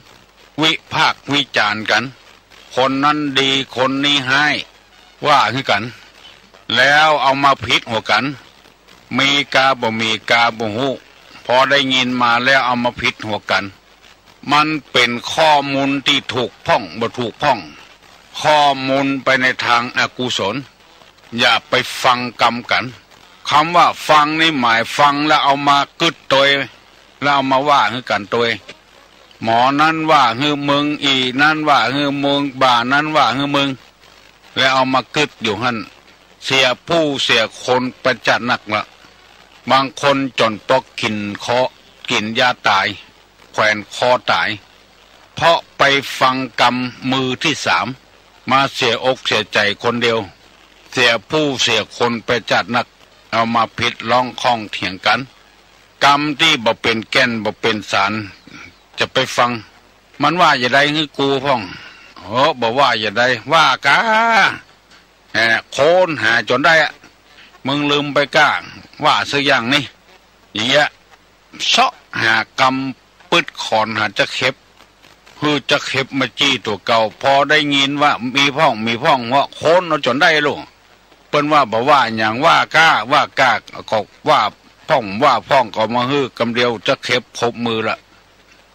วิพากษ์วิจารณ์กั๋น คนนั้นดีคนนี้ฮ้าย ว่าหื้อกั๋น แล้วเอามาผิดหัวกั๋น มีกาบ่มีกาบ่ฮู้ พอได้ยินมาแล้วเอามาผิดหัวกั๋น มันเป๋นข้อมูลตี้ถูกพ่องบ่ถูกพ่อง ข้อมูลไปในตางอกุศล อย่าไปฟังกำกั๋น กำว่าฟังนี้หมายฟังแล้วเอามากึ๊ดตวย แล้วเอามาว่าหื้อกั๋นตวย หมอนั้นว่าหื้อมึง อี่นั้นว่าหื้อมึง บ่านั้นว่าหื้อมึง แล้วเอามากึ๊ดอยู่หั้น เสียผู้เสียคนไปจ๊าดนักละ บางคนจ๋นปอกกิ๋นคอ กิ๋นยาต๋าย แขวนคอต๋าย เพราะไปฟังกำมือตี้สาม มาเสียอกเสียใจ๋คนเดียว เสียผู้เสียคนไปจ๊าดนัก เอามาผิดร้องข้องเถียงกั๋น กำตี้บ่เป๋นแก่นบ่เป๋นสาร จะไปฟัง มันว่าจะใดหื้อกูพ่อง เออ บ่ว่าจะใด ว่ากา แหม ค้นหาจ๋นได้อะ มึงลืมไปก้า ว่าสักอย่างนี่ อย่างเงี้ย เซาะหากำ ปื๊ดขอนหาจั๊กเข็บ หื้อจั๊กเข็บมาจี้ตั๋วเก่า พอได้ยินว่ามีพ่อง มีพ่อง ว่าค้นเอาจ๋นได้ลูก เปิ้นว่าบ่ว่าหยัง ว่ากา ว่ากา ก็ว่าพ่อง ว่าพ่อง ก็มาหื้อกำเดียว จั๊กเข็บครบมือละ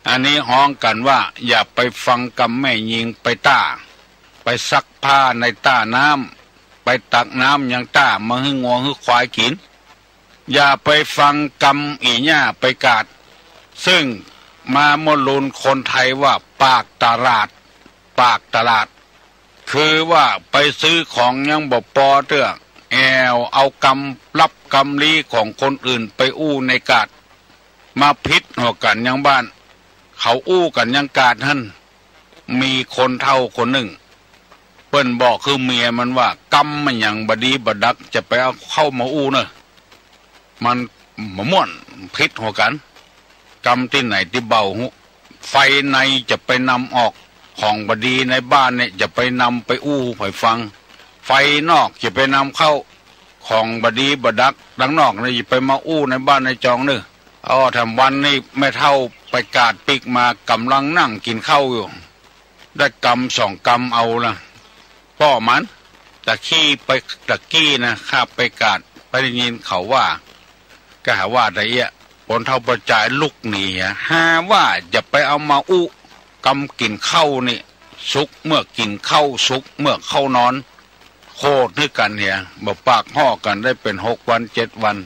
อันนี้ฮ้องกั๋นว่า อย่าไปฟังกำแม่ญิงไปต้า ไปซักผ้าในต้าน้ำ ไปตักน้ำยังต้ามาหื้องัวหื้อควายกิ๋น อย่าไปฟังกำอี่หญ้าไปกาด ซึ่งมามั่วลูนคนไทยว่าปากตลาด ปากตลาด คือว่าไปซื้อของยังบ่ปอเตื้อ แอ่วเอากำลับกำลี้ของคนอื่นไปอู้ในกาด มาผิดหัวกั๋นยังบ้าน เขาอู้กั๋นยังกาดหั้น มีคนเฒ่าคนนึ่ง เปิ้นบอกคือเมียมันว่า กำมันหยังบ่ดีบ่ดัก จะไปเอาเข้ามาอู้เน่อ มันบ่ม่วน ผิดหัวกั๋น กำตี้ไหนตี้เบาฮู้ ไฟในจะไปนำออก ของบ่ดีในบ้านเนี่ยจะไปนำไปอู้ใผฟัง ไฟนอกจะไปนำเข้า ของบ่ดีบ่ดัก ตังนอกเนี่ยจะไปมาอู้ในบ้านในจองเน่อ อ้อ แถมวันนี้แม่เฒ่าไปกาดปิ๊กมา ก่ำลังนั่งกิ๋นข้าวอยู่ ได้กำสองกำเอาละ ป้อมัน ตะกี้ไป ตะกี้นะ ข้าไปกาด ไปได้ยินเขาว่า ก็หาว่าตะเอี้ย คนเฒ่าป้อจายลุกหนี หาว่าจะไปเอามาอู้ กำกิ๋นข้าวนี่ สุขเมื่อกิ๋นข้าว สุขเมื่อเข้านอน โขดหื้อกั๋นเหีย บ่ปากฮ้อกั๋นได้เป๋นหกวันเจ็ดวัน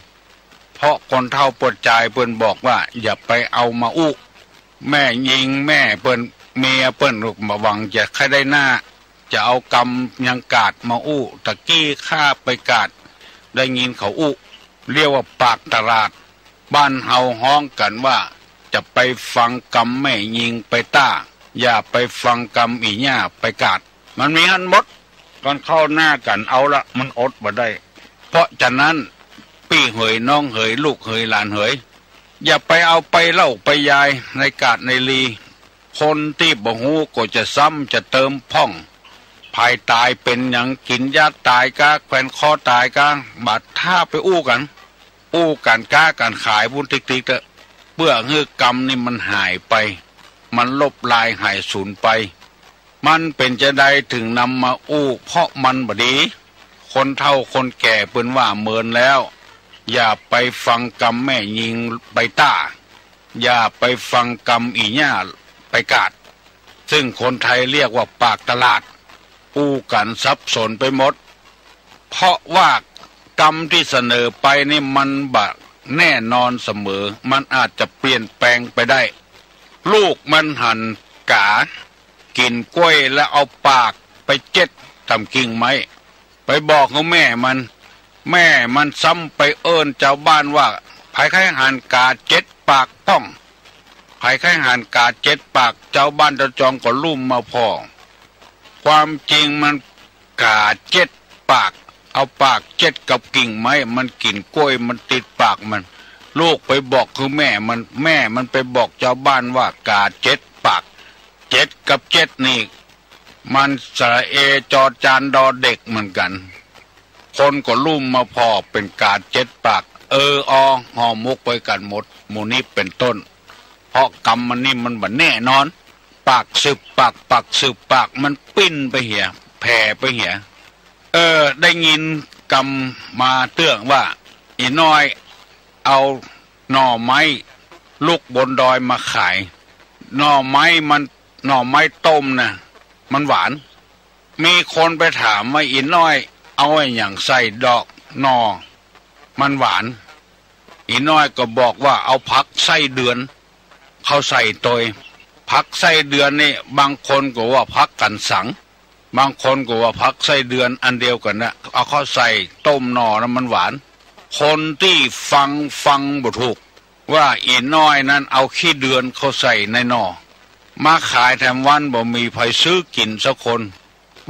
เพราะคนเฒ่าป้อจายเปิ้นบอกว่า อย่าไปเอามาอู้ แม่ญิงแม่เปิ้น เมียเปิ้นบ่หวังจะใค่ได้หน้า จะเอากำยังกาดมาอู้ ตะกี้ข้าไปกาด ได้ยินเขาอู้ เรียกว่าปากตลาด บ้านเฮาฮ้องกั๋นว่า จะไปฟังกำแม่ญิงไปต้า อย่าไปฟังกำอี่ย่าไปกาด มันมีหั้นหมด ก่อนเข้าหน้ากั๋นเอาละ มันอดบ่ได้ เพราะฉะนั้น ปี้เหยน้องเหยลูกเหยหลานเหย อย่าไปเอาไปเล่าไปยายในกาดในลี คนตี้บ่ฮู้ก็จะซ้ำจะเติมพ่อง ผายต๋ายเป๋นหยัง กิ๋นยาต๋ายกา แขวนคอต๋ายกา บาดถ้าไปอู้กั๋น อู้กั๋นก๊ากั๋นขายปุ้นติ๊กๆ เต๊อะ เปื้อหื้อกำนี่มันหายไป มันลบลายหายสูญไป มันเป๋นจาใดถึงนำมาอู้ เพราะมันบ่ดี คนเฒ่าคนแก่เปิ้นว่าเมินแล้ว อย่าไปฟังกำแม่ญิงไปต้า อย่าไปฟังกำอี่ย่าไปกาด ซึ่งคนไทยเรียกว่าปากตลาด อู้กั๋นสับสนไปหมด เพราะว่ากำตี้เสนอไปนี่มันบ่แน่นอนเสมอ มันอาจจะเปลี่ยนแปลงไปได้ ลูกมันหันก๋ากิ๋นก๊วยแล้วเอาปากไปเจ็ดต๋ามกิ่งไม้ ไปบอกหื้อแม่มัน แม่มันซ้ำไปเอิ้นจาวบ้านว่า ใผใค่หันก๋าเจ็ดปากป้อง ใผใค่หันก๋าเจ็ดปาก จาวบ้านจาวจองก็ลุ่มมาผ่อ ความจริงมันก๋าเจ็ดปาก เอาปากเจ็ดกับกิ่งไม้ มันกิ๋นก๊วยมันติดปากมัน ลูกไปบอกหื้อแม่มัน แม่มันไปบอกจาวบ้านว่าก๋าเจ็ดปาก เจ็ดกับเจ็ดนี่ มันสระเอจอจานดอเด็กเหมือนกั๋น คนก็ลุ่มมาผ่อเป๋นก๋าเจ็ดปาก เออออ ห่อหมกไปกั๋นหมด หมู่นี้เป๋นต้น เพราะกำมันนี่มันบ่แน่นอน ปากสืบปาก ปากสืบปาก มันปิ้นไปเหีย แผ่ไปเหีย เออ ได้ยินกำมาเตื้องว่า อี่น้อยเอาหน่อไม้ลูกบนดอยมาขาย หน่อไม้มัน หน่อไม้ต้มนะ มันหวาน มีคนไปถามว่า อี่น้อยเอาอะหยังใส่ดอกหน่อมันหวาน อี่น้อยก็บอกว่า เอาผักไส้เดือน เข้าใส่ตวย ผักไส้เดือนนี่ บางคนก็ว่าผักกั๋นสัง บางคนก็ว่าผักไส้เดือนอันเดียวกั๋นนะ เอาเข้าใส่ต้มหน่อแล้วมันหวาน คนตี้ฟัง ฟังบ่ถูก ว่าอี่น้อยนั้นเอาขี้เดือนเข้าใส่ในหน่อ มาขายแถมวันบ่มีใผซื้อกิ๋นสักคน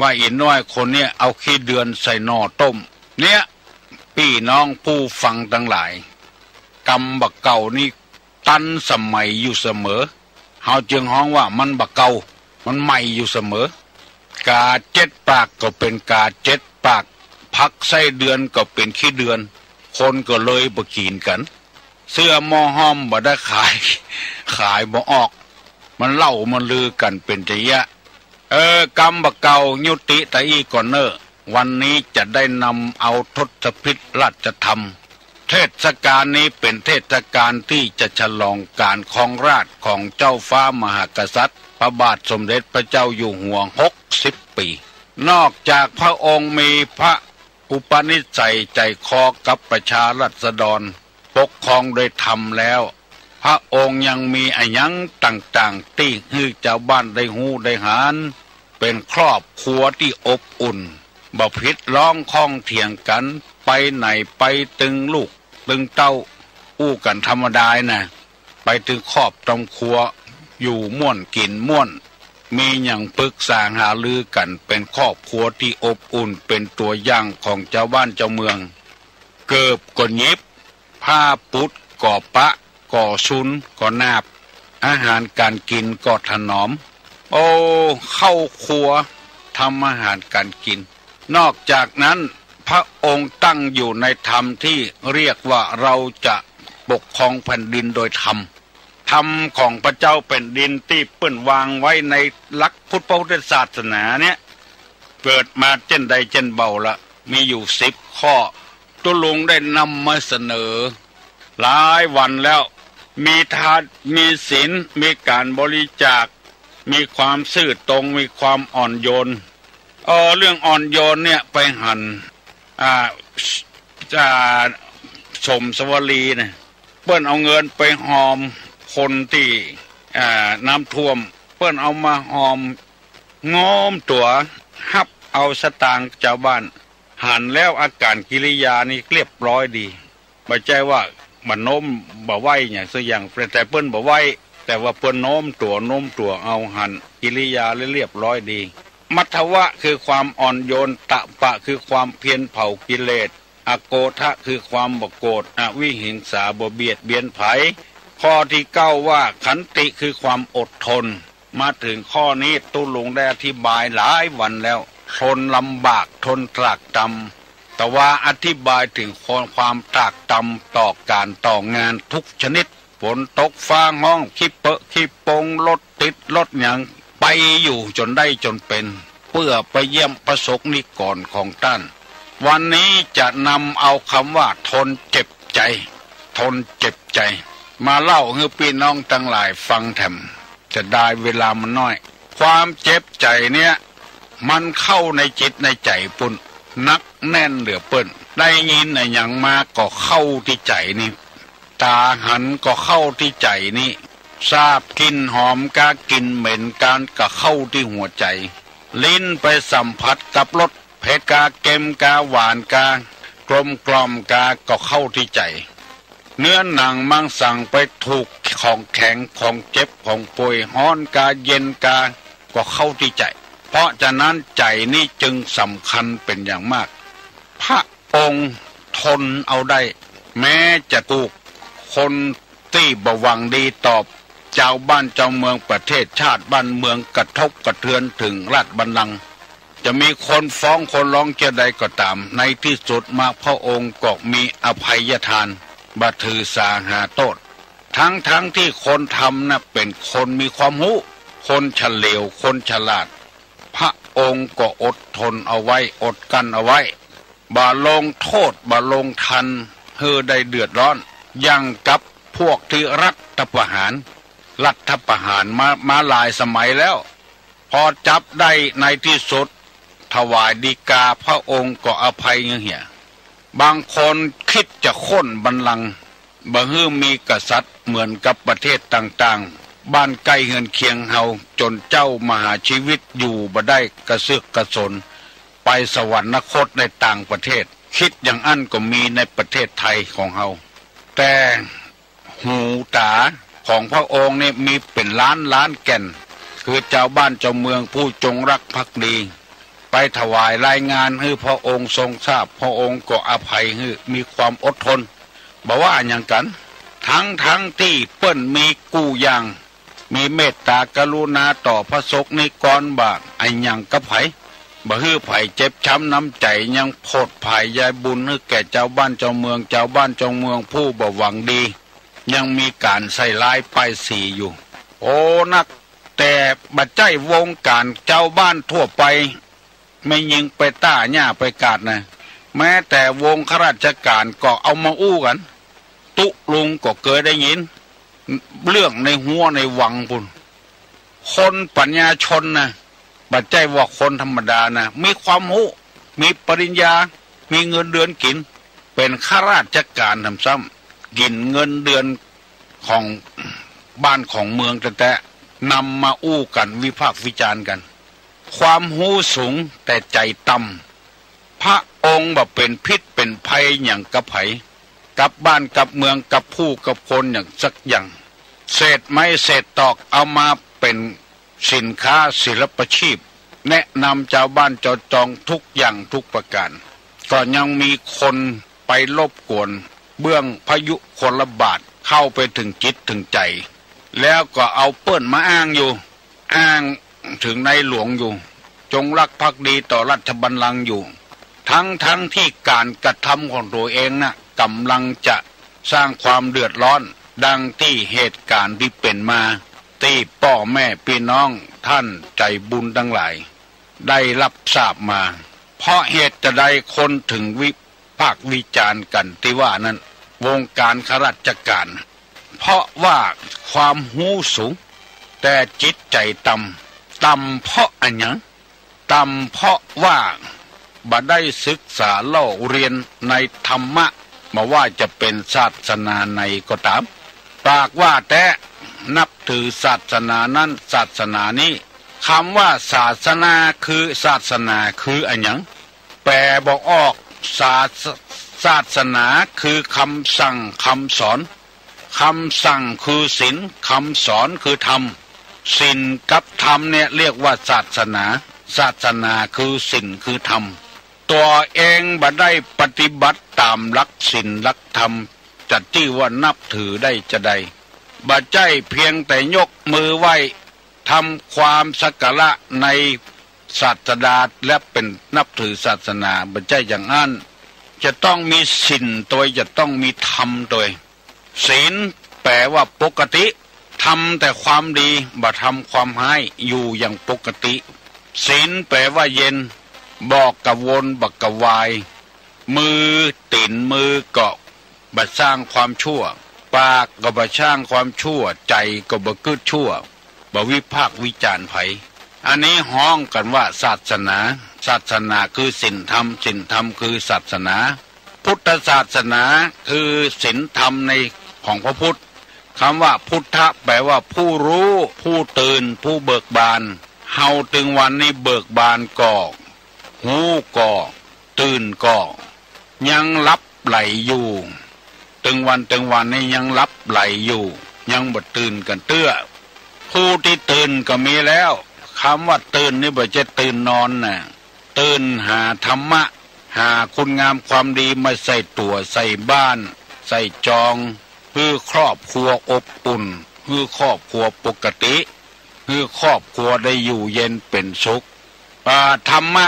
ว่าอี่น้อยคนเนี้ยเอาขี้เดือนใส่หน่อต้ม เนี่ย ปี้น้องผู้ฟังตังหลาย กำบ่าเก่านี่ตันสมัยอยู่เสมอ เฮาจึงฮ้องว่ามันบ่าเก่า มันใหม่อยู่เสมอ ก๋าเจ็ดปากก็เป๋นก๋าเจ็ดปาก ผักไส้เดือนก็เป๋นขี้เดือน คนก็เลยบ่กิ๋นกั๋น เสื้อหม้อห้อมบ่ได้ขาย ขายบ่ออก มันเล่ามันลือกั๋นเป๋นจะเยียะ เออ กำบ่าเก่ายุติตะอี้ก่อนเน่อ วันนี้จะได้นำเอาทศพิธราชธรรม เทศกาลนี้เป๋นเทศกาลตี้จะฉลองก๋านครองราชย์ของเจ้าฟ้ามหากษัตริย์ พระบาทสมเด็จพระเจ้าอยู่หัวหกสิบปี๋ นอกจากพระองค์มีพระอุปนิสัยใจ๋คอกับประชาราษฎร ปกครองโดยธรรมแล้ว พระองค์ยังมีอะหยังต่างๆ ตี้หื้อจาวบ้านได้ฮู้ได้หาญ เป๋นครอบครัวตี้อบอุ่น บ่ผิดร้องข้องเถียงกั๋น ไปไหนไปตึงลูกตึงเต้า อู้กั๋นธรรมดานะ ไปตึงครอบตำครัว อยู่ม่วนกิ๋นม่วน มีหยังปรึกษาหารือกั๋น เป๋นครอบครัวตี้อบอุ่น เป๋นตั๋วอย่างของจาวบ้านจาวเมือง เกิบก็หยิบ ผ้าปุดก็ปะ ก็ซุนก็นาบ อาหารก๋านกิ๋นก็ถนอม โอ้ เข้าครัวทำอาหารก๋านกิ๋น นอกจากนั้น พระองค์ตั้งอยู่ในธรรมตี้เรียกว่าเราจะปกครองแผ่นดินโดยธรรม ธรรมของพระเจ้าแผ่นดินตี้เปิ้นวางไว้ในหลักพุทธ พระพุทธศาสนาเนี่ย เกิดมาเจ้นใดเจ้นเบาละ มีอยู่สิบข้อ ตุ๊ลุงได้นำมาเสนอหลายวันแล้ว มีทาน มีศีล มีก๋านบริจาค มีความซื่อตรง มีความอ่อนโยน เออ เรื่องอ่อนโยนเนี่ยไปหัน อ่า อ่า สมสวลีเนี่ย เปิ้นเอาเงินไปฮอมคนตี้ อ่า น้ำท่วม เปิ้นเอามาฮอม โน้มตั๋วฮับเอาสตางค์จาวบ้าน หันแล้วอาก๋านกิริยานี่เรียบร้อยดี บ่ใจ้ว่าบ่โน้มบ่ไหว้หยังสักอย่าง แต่เปิ้นบ่ไหว้ แต่ว่าเปิ้นโน้มตั๋ว โน้มตั๋วเอา หันกิริยาและเรียบร้อยดี มัทวะคือความอ่อนโยน ตะปะคือความเพียรเผากิเลส อโกธะคือความบ่โกรธ อวิหิงสาบ่เบียดเบียนใผ ข้อตี้เก้าว่าขันติคือความอดทน มาเถิงข้อนี้ตุ๊ลุงได้อธิบายหลายวันแล้ว ทนลำบาก ทนตรากตรำ แต่ว่าอธิบายเถิงความตรากตรำต่อก๋านต่องานทุกชนิด ฝนตกฟ้าฮ้อง ขี้เปอะขี้ปง รถติดรถหยัง ไปอยู่จ๋นได้จ๋นเป๋น เปื้อไปเยี่ยมประสบนิกรของต้าน วันนี้จะนำเอากำว่าทนเจ็บใจ๋ ทนเจ็บใจ๋ มาเล่าหื้อปี้น้องตังหลายฟังแถม เสียดายเวลามันน้อย ความเจ็บใจ๋เนี่ย มันเข้าในจิตในใจ๋ปุ้น หนักแน่นเหลือเปิ้น ได้ยินอะหยังมาก็เข้าตี้ใจ๋นี่ ต๋าหันก็เข้าตี้ใจ๋นี่ ซาบกลิ่นหอมกา กลิ่นเหม็นกา ก็เข้าตี้หัวใจ๋ ลิ้นไปสัมผัสกับรสเผ็ดกา เค็มกา หวานกา กลมกล่อมกา ก็เข้าตี้ใจ๋ เนื้อหนังมังสังไปถูกของแข็ง ของเจ็บ ของป่วย ฮ้อนกา เย็นกา ก็เข้าตี้ใจ๋ เพราะฉะนั้นใจ๋นี่จึงสำคัญเป๋นอย่างมาก พระองค์ทนเอาได้ แม้จะถูกคนตี้บ่หวังดีต่อจาวบ้านจาวเมือง ประเทศชาติบ้านเมือง กระทบกระเทือนเถิงราชบัลลังก์ จะมีคนฟ้องคนร้องเจ้าใดก็ต๋าม ในตี้สุดมาพระองค์ก็มีอภัยทาน บ่ถือสาหาโต้ษ ทั้งๆ ตี้คนทำน่ะเป๋นคนมีความฮู้ คนเฉลียว คนฉลาด พระองค์ก็อดทนเอาไว้ อดกลั้นเอาไว้ บ่ลงโต้ษ บ่ลงทัณฑ์หื้อได้เดือดร้อน อย่างกับพวกตี้รัฐประหาร รัฐประหารมา มาหลายสมัยแล้ว พอจับได้ในตี้สุด ถวายฎีกา พระองค์ก็อภัยเหีย บางคนกึ๊ดจะโค่นบัลลังก์ บ่หื้อมีกษัตริย์เหมือนกับประเทศต่างๆ บ้านใก้เฮือนเคียงเฮา จ๋นเจ้ามหาชีวิตอยู่บ่ได้ กระเซิกกระสน ไปสวรรคตในต่างประเทศ กึ๊ดอย่างอั้นก็มีในประเทศไทยของเฮา แต่ หูต๋าของพระองค์นี่มีเป๋นล้านล้านแก่น คือจาวบ้านจาวเมืองผู้จงรักภักดี ไปถวายรายงานหื้อพระองค์ทรงทราบ พระองค์ก็อภัยหื้อ มีความอดทน บ่ว่าหยังกั๋น ทั้งๆ ตี้เปิ้นมีกู้อย่าง มีเมตตากรุณาต่อประสบนิกรบ่อะหยังกับใผ บ่หื้อใผเจ็บจ๊ำน้ำใจ๋ ยังโผดผายใยบุญหื้อแก่จาวบ้านจาวเมือง จาวบ้านจาวเมืองผู้บ่หวังดี ยังมีก๋านใส่ร้ายป้ายสีอยู่ โอ้ นัก แต่บ่ใจ้วงก๋านจาวบ้านทั่วไป แม่ญิงไปต้า หญ้าไปกาดนะ แม้แต่วงข้าราชก๋านก็เอามาอู้กั๋น ตุ๊ลุงก็เกยได้ยิน เรื่องในฮั้วในวังปุ้น คนปัญญาชนนะ บ่ใจ้ว่าคนธรรมดานะ มีความฮู้ มีปริญญา มีเงินเดือนกิ๋น เป๋นข้าราชก๋านแถมซ้ำ กิ๋นเงินเดือนของบ้านของเมืองแต๊ๆ นำมาอู้กั๋น วิพากษ์วิจารณ์กั๋น ความฮู้สูงแต่ใจ๋ต่ำ พระองค์บ่เป๋นพิษเป๋นภัยหยังกับใผ กับบ้านกับเมือง กับผู้กับคนหยังสักอย่าง เศษไม้เศษตอกเอามาเป๋นสินค้าศิลปาชีพ แนะนำจาวบ้านจาวจองทุกอย่างทุกประก๋าน ก็ยังมีคนไปรบกวน เบื้องพยุคลบาทเข้าไปเถิงจิตเถิงใจ๋ แล้วก็เอาเปิ้นมาอ้างอยู่ อ้างเถิงในหลวงอยู่ จงรักภักดีต่อราชบัลลังก์อยู่ ทั้งๆ ตี้ก๋านกระทำของตั๋วเองน่ะ ก่ำลังจะสร้างความเดือดร้อน ดังตี้เหตุก๋ารณ์ตี้เป๋นมา ตี้ป้อแม่ปี้น้องต้านใจ๋บุญตังหลาย ได้ฮับทราบมา เพราะเหตุจะใดคนเถิงวิพากษ์วิจารณ์กั๋นตี้ว่านั้น วงก๋านข้าราชก๋าน เพราะว่าความฮู้สูง แต่จิตใจ๋ต่ำ ต่ำเพราะอะหยัง ต่ำเพราะว่าบ่ได้ศึกษาเล่าเรียนในธรรมะ บ่ว่าจะเป๋นศาสนาไหนก็ต๋าม ปากว่าแต๊นับถือศาสนานั้นศาสนานี้ กำว่าศาสนาคือ ศาสนาคืออะหยัง แป๋บ่ออก ศาส- ศาสนาคือกำสั่งกำสอน กำสั่งคือศีล กำสอนคือธรรม ศีลกับธรรมเนี่ยเรียกว่าศาสนา ศาสนาคือศีลคือธรรม ตั๋วเองบ่ได้ปฏิบัติต๋ามหลักศีลหลักธรรม จะจื้อว่านับถือได้จาใด บ่ใจ้เพียงแต่ยกมือไหว้ ทำความสักการะในศาสดาและเป๋นนับถือศาสนา บ่ใจ้อย่างอั้น จะต้องมีศีลตวย จะต้องมีธรรมตวย ศีลแป๋ว่าปกติ ทำแต่ความดี บ่ทำความฮ้าย อยู่อย่างปกติ ศีลแป๋ว่าเย็น บ่กังวล บ่กระวาย มือ ตี๋นมือก็บ่สร้างความชั่ว ปากก็บ่สร้างความชั่ว ใจ๋ก็บ่กึ๊ดชั่ว บ่วิพากษ์วิจารณ์ใผ อันนี้ฮ้องกั๋นว่าศาสนา ศาสนาคือศีลธรรม ศีลธรรมคือศาสนา พุทธศาสนาคือศีลธรรมในของพระพุทธ กำว่าพุทธะแป๋ว่าผู้ฮู้ ผู้ตื่น ผู้เบิกบาน เฮาตึงวันนี้เบิกบานก่อ ฮู้ก่อ ตื่นก่อ ยังหลับไหลอยู่ ตึงวันตึงวันนี้ยังหลับไหลอยู่ ยังบ่ตื่นกั๋นเตื้อ ผู้ตี้ตื่นก็มีแล้ว กำว่าตื่นนี่บ่ใจ้ตื่นนอนนะ ตื่นหาธรรมะ หาคุณงามความดีมาใส่ตั๋ว ใส่บ้าน ใส่จอง หื้อครอบครัวอบอุ่น หื้อครอบครัวปกติ หื้อครอบครัวได้อยู่เย็นเป๋นสุข อ่า ธรรมะ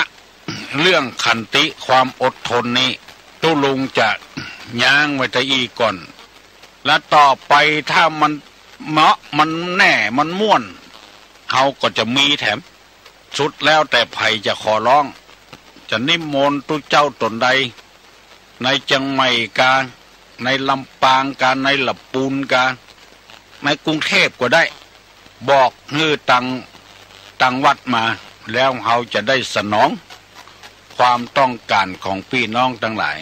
เรื่องขันติ ความอดทนนี้ ตุ๊ลุงจะย้างไว้ตะอี้ก่อน และต่อไปถ้ามันเหมาะ มันแน่ มันม่วน เฮาก็จะมีแถม สุดแล้วแต่ใผจะขอร้อง จะนิมนต์ตุ๊เจ้าต๋นใด ในเจียงใหม่กา ในลำปางกา ในละปูนกา ในกรุงเทพก็ได้ บอกหื้อตัง ตังวัดมา แล้วเฮาจะได้สนองความต้องการของปี้น้องตังหลาย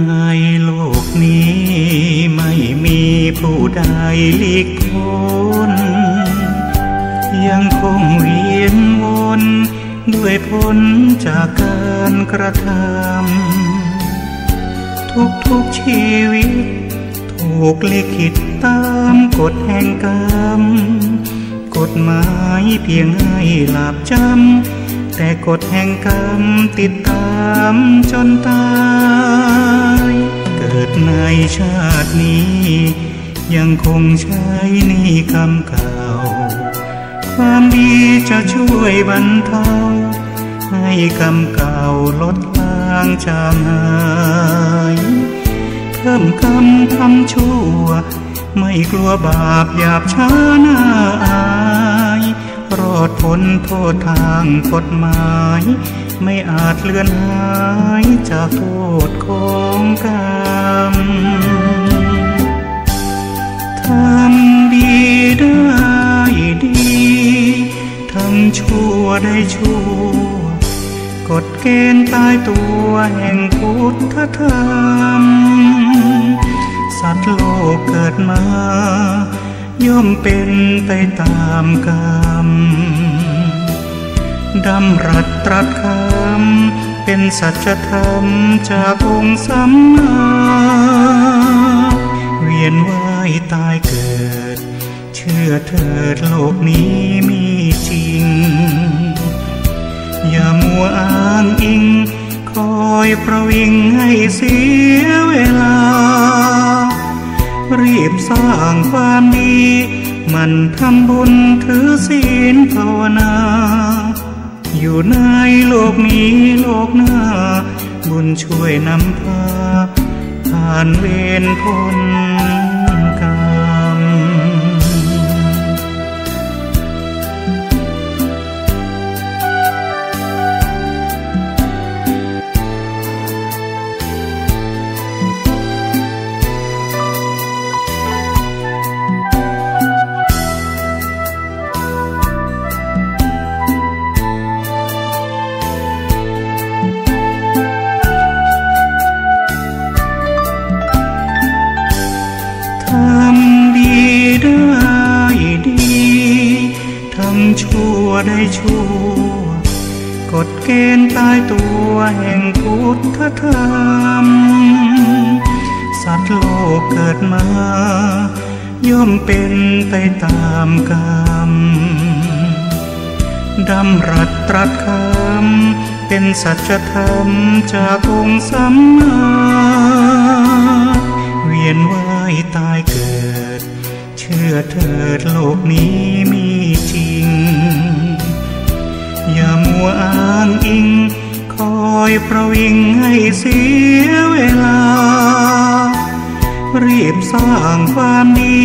ในโลกนี้ไม่มีผู้ใดหลีกพ้น ยังคงเวียนวนด้วยผลจากการกระทำ ทุกๆชีวิตถูกลิขิตตามกฎแห่งกรรม กฎหมายเพียงให้หลาบจำ แต่กฎแห่งกรรมติดตามจนตาย เกิดในชาตินี้ ยังคงใช้หนี้กรรมเก่า ความดีจะช่วยบรรเทา ให้กรรมเก่าลดลางจางหาย เพิ่มกรรมทำชั่ว ไม่กลัวบาปหยาบช้าน่าอาย รอดพ้นโทษทางกฎหมาย ไม่อาจเลือนหายจากโทษของกรรม ทำดีได้ดี ทำชั่วได้ชั่ว กฎเกณฑ์ตายตัวแห่งพุทธธรรม สัตว์โลกเกิดมา ย่อมเป็นไปตามกรรม ดำรัสตรัสคำ เป็นสัจธรรมจากองค์สัมมา เถิดโลกนี้มีจริง อย่ามัวอ้างอิง คอยประวิงให้เสียเวลา รีบสร้างความดี หมั่นทำบุญถือศีลภาวนา อยู่ในโลกนี้โลกหน้า บุญช่วยนำพา ผ่านเวรพ้นกรรม ทำดีได้ดี ทำชั่วได้ชั่ว กฎเกณฑ์ตายตัวแห่งพุทธธรรม สัตว์โลกเกิดมา ย่อมเป็นไปตามกรรม ดำรัสตรัสคำ เป็นสัจธรรมจากองค์สัมมา เวียนว่ายตายเกิด เชื่อเถิดโลกนี้มีจริง อย่ามัวอ้างอิง คอยประวิงให้เสียเวลา รีบสร้างความดี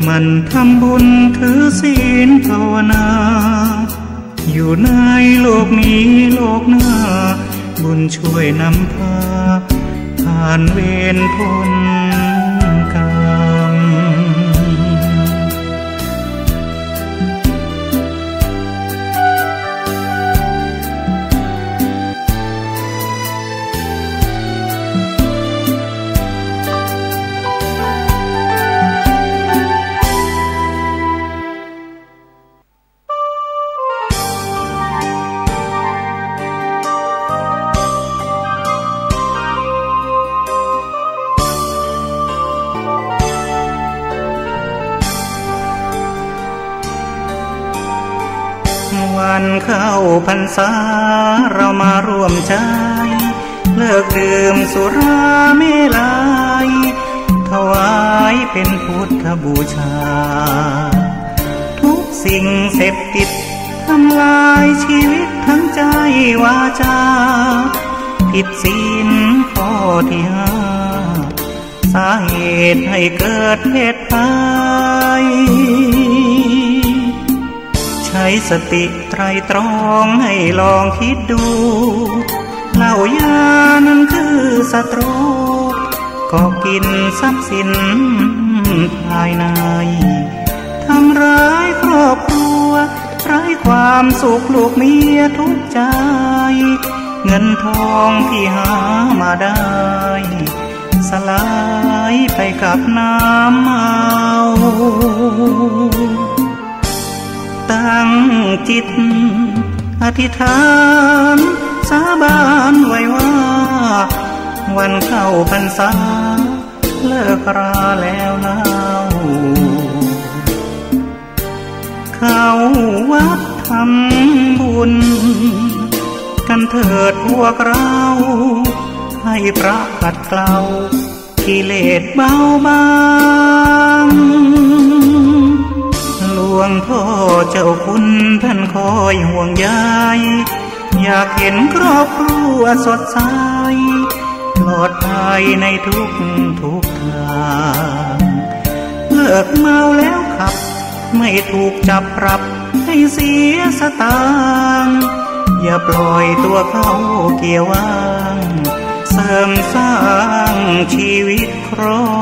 หมั่นทำบุญถือศีลภาวนา อยู่ในโลกนี้โลกหน้า บุญช่วยนำพา ผ่านเวรพ้นกรรม วันเข้าพรรษาเรามาร่วมใจ เลิกดื่มสุราเมรัย ถวายเป็นพุทธบูชา ทุกสิ่งเสพติดทำลายชีวิตทั้งใจวาจา ผิดศีลข้อที่ห้า สาเหตุให้เกิดเพศภัย ใช้สติไตร่ตรองให้ลองคิดดู เหล้ายานั้นคือศัตรู ก็กินทรัพย์สินภายใน ทำร้ายครอบครัว ไร้ความสุขลูกเมียทุกข์ใจ เงินทองที่หามาได้ สลายไปกับน้ำเมา ตั้งจิตอธิษฐานสาบานไว้ว่า วันเข้าพรรษาเลิกราแล้วเล่า เข้าวัดทำบุญกันเถิดพวกเรา ให้พระขัดเกลากิเลสเบาบาง หลวงพ่อเจ้าคุณท่านคอยห่วงใย อยากเห็นครอบครัวสดใส ปลอดภัยในทุกทุกทาง เลิกเมาแล้วขับ ไม่ถูกจับปรับให้เสียสตางค์ อย่าปล่อยตัวเข้าเกียร์ว่าง เสริมสร้างชีวิตครอบ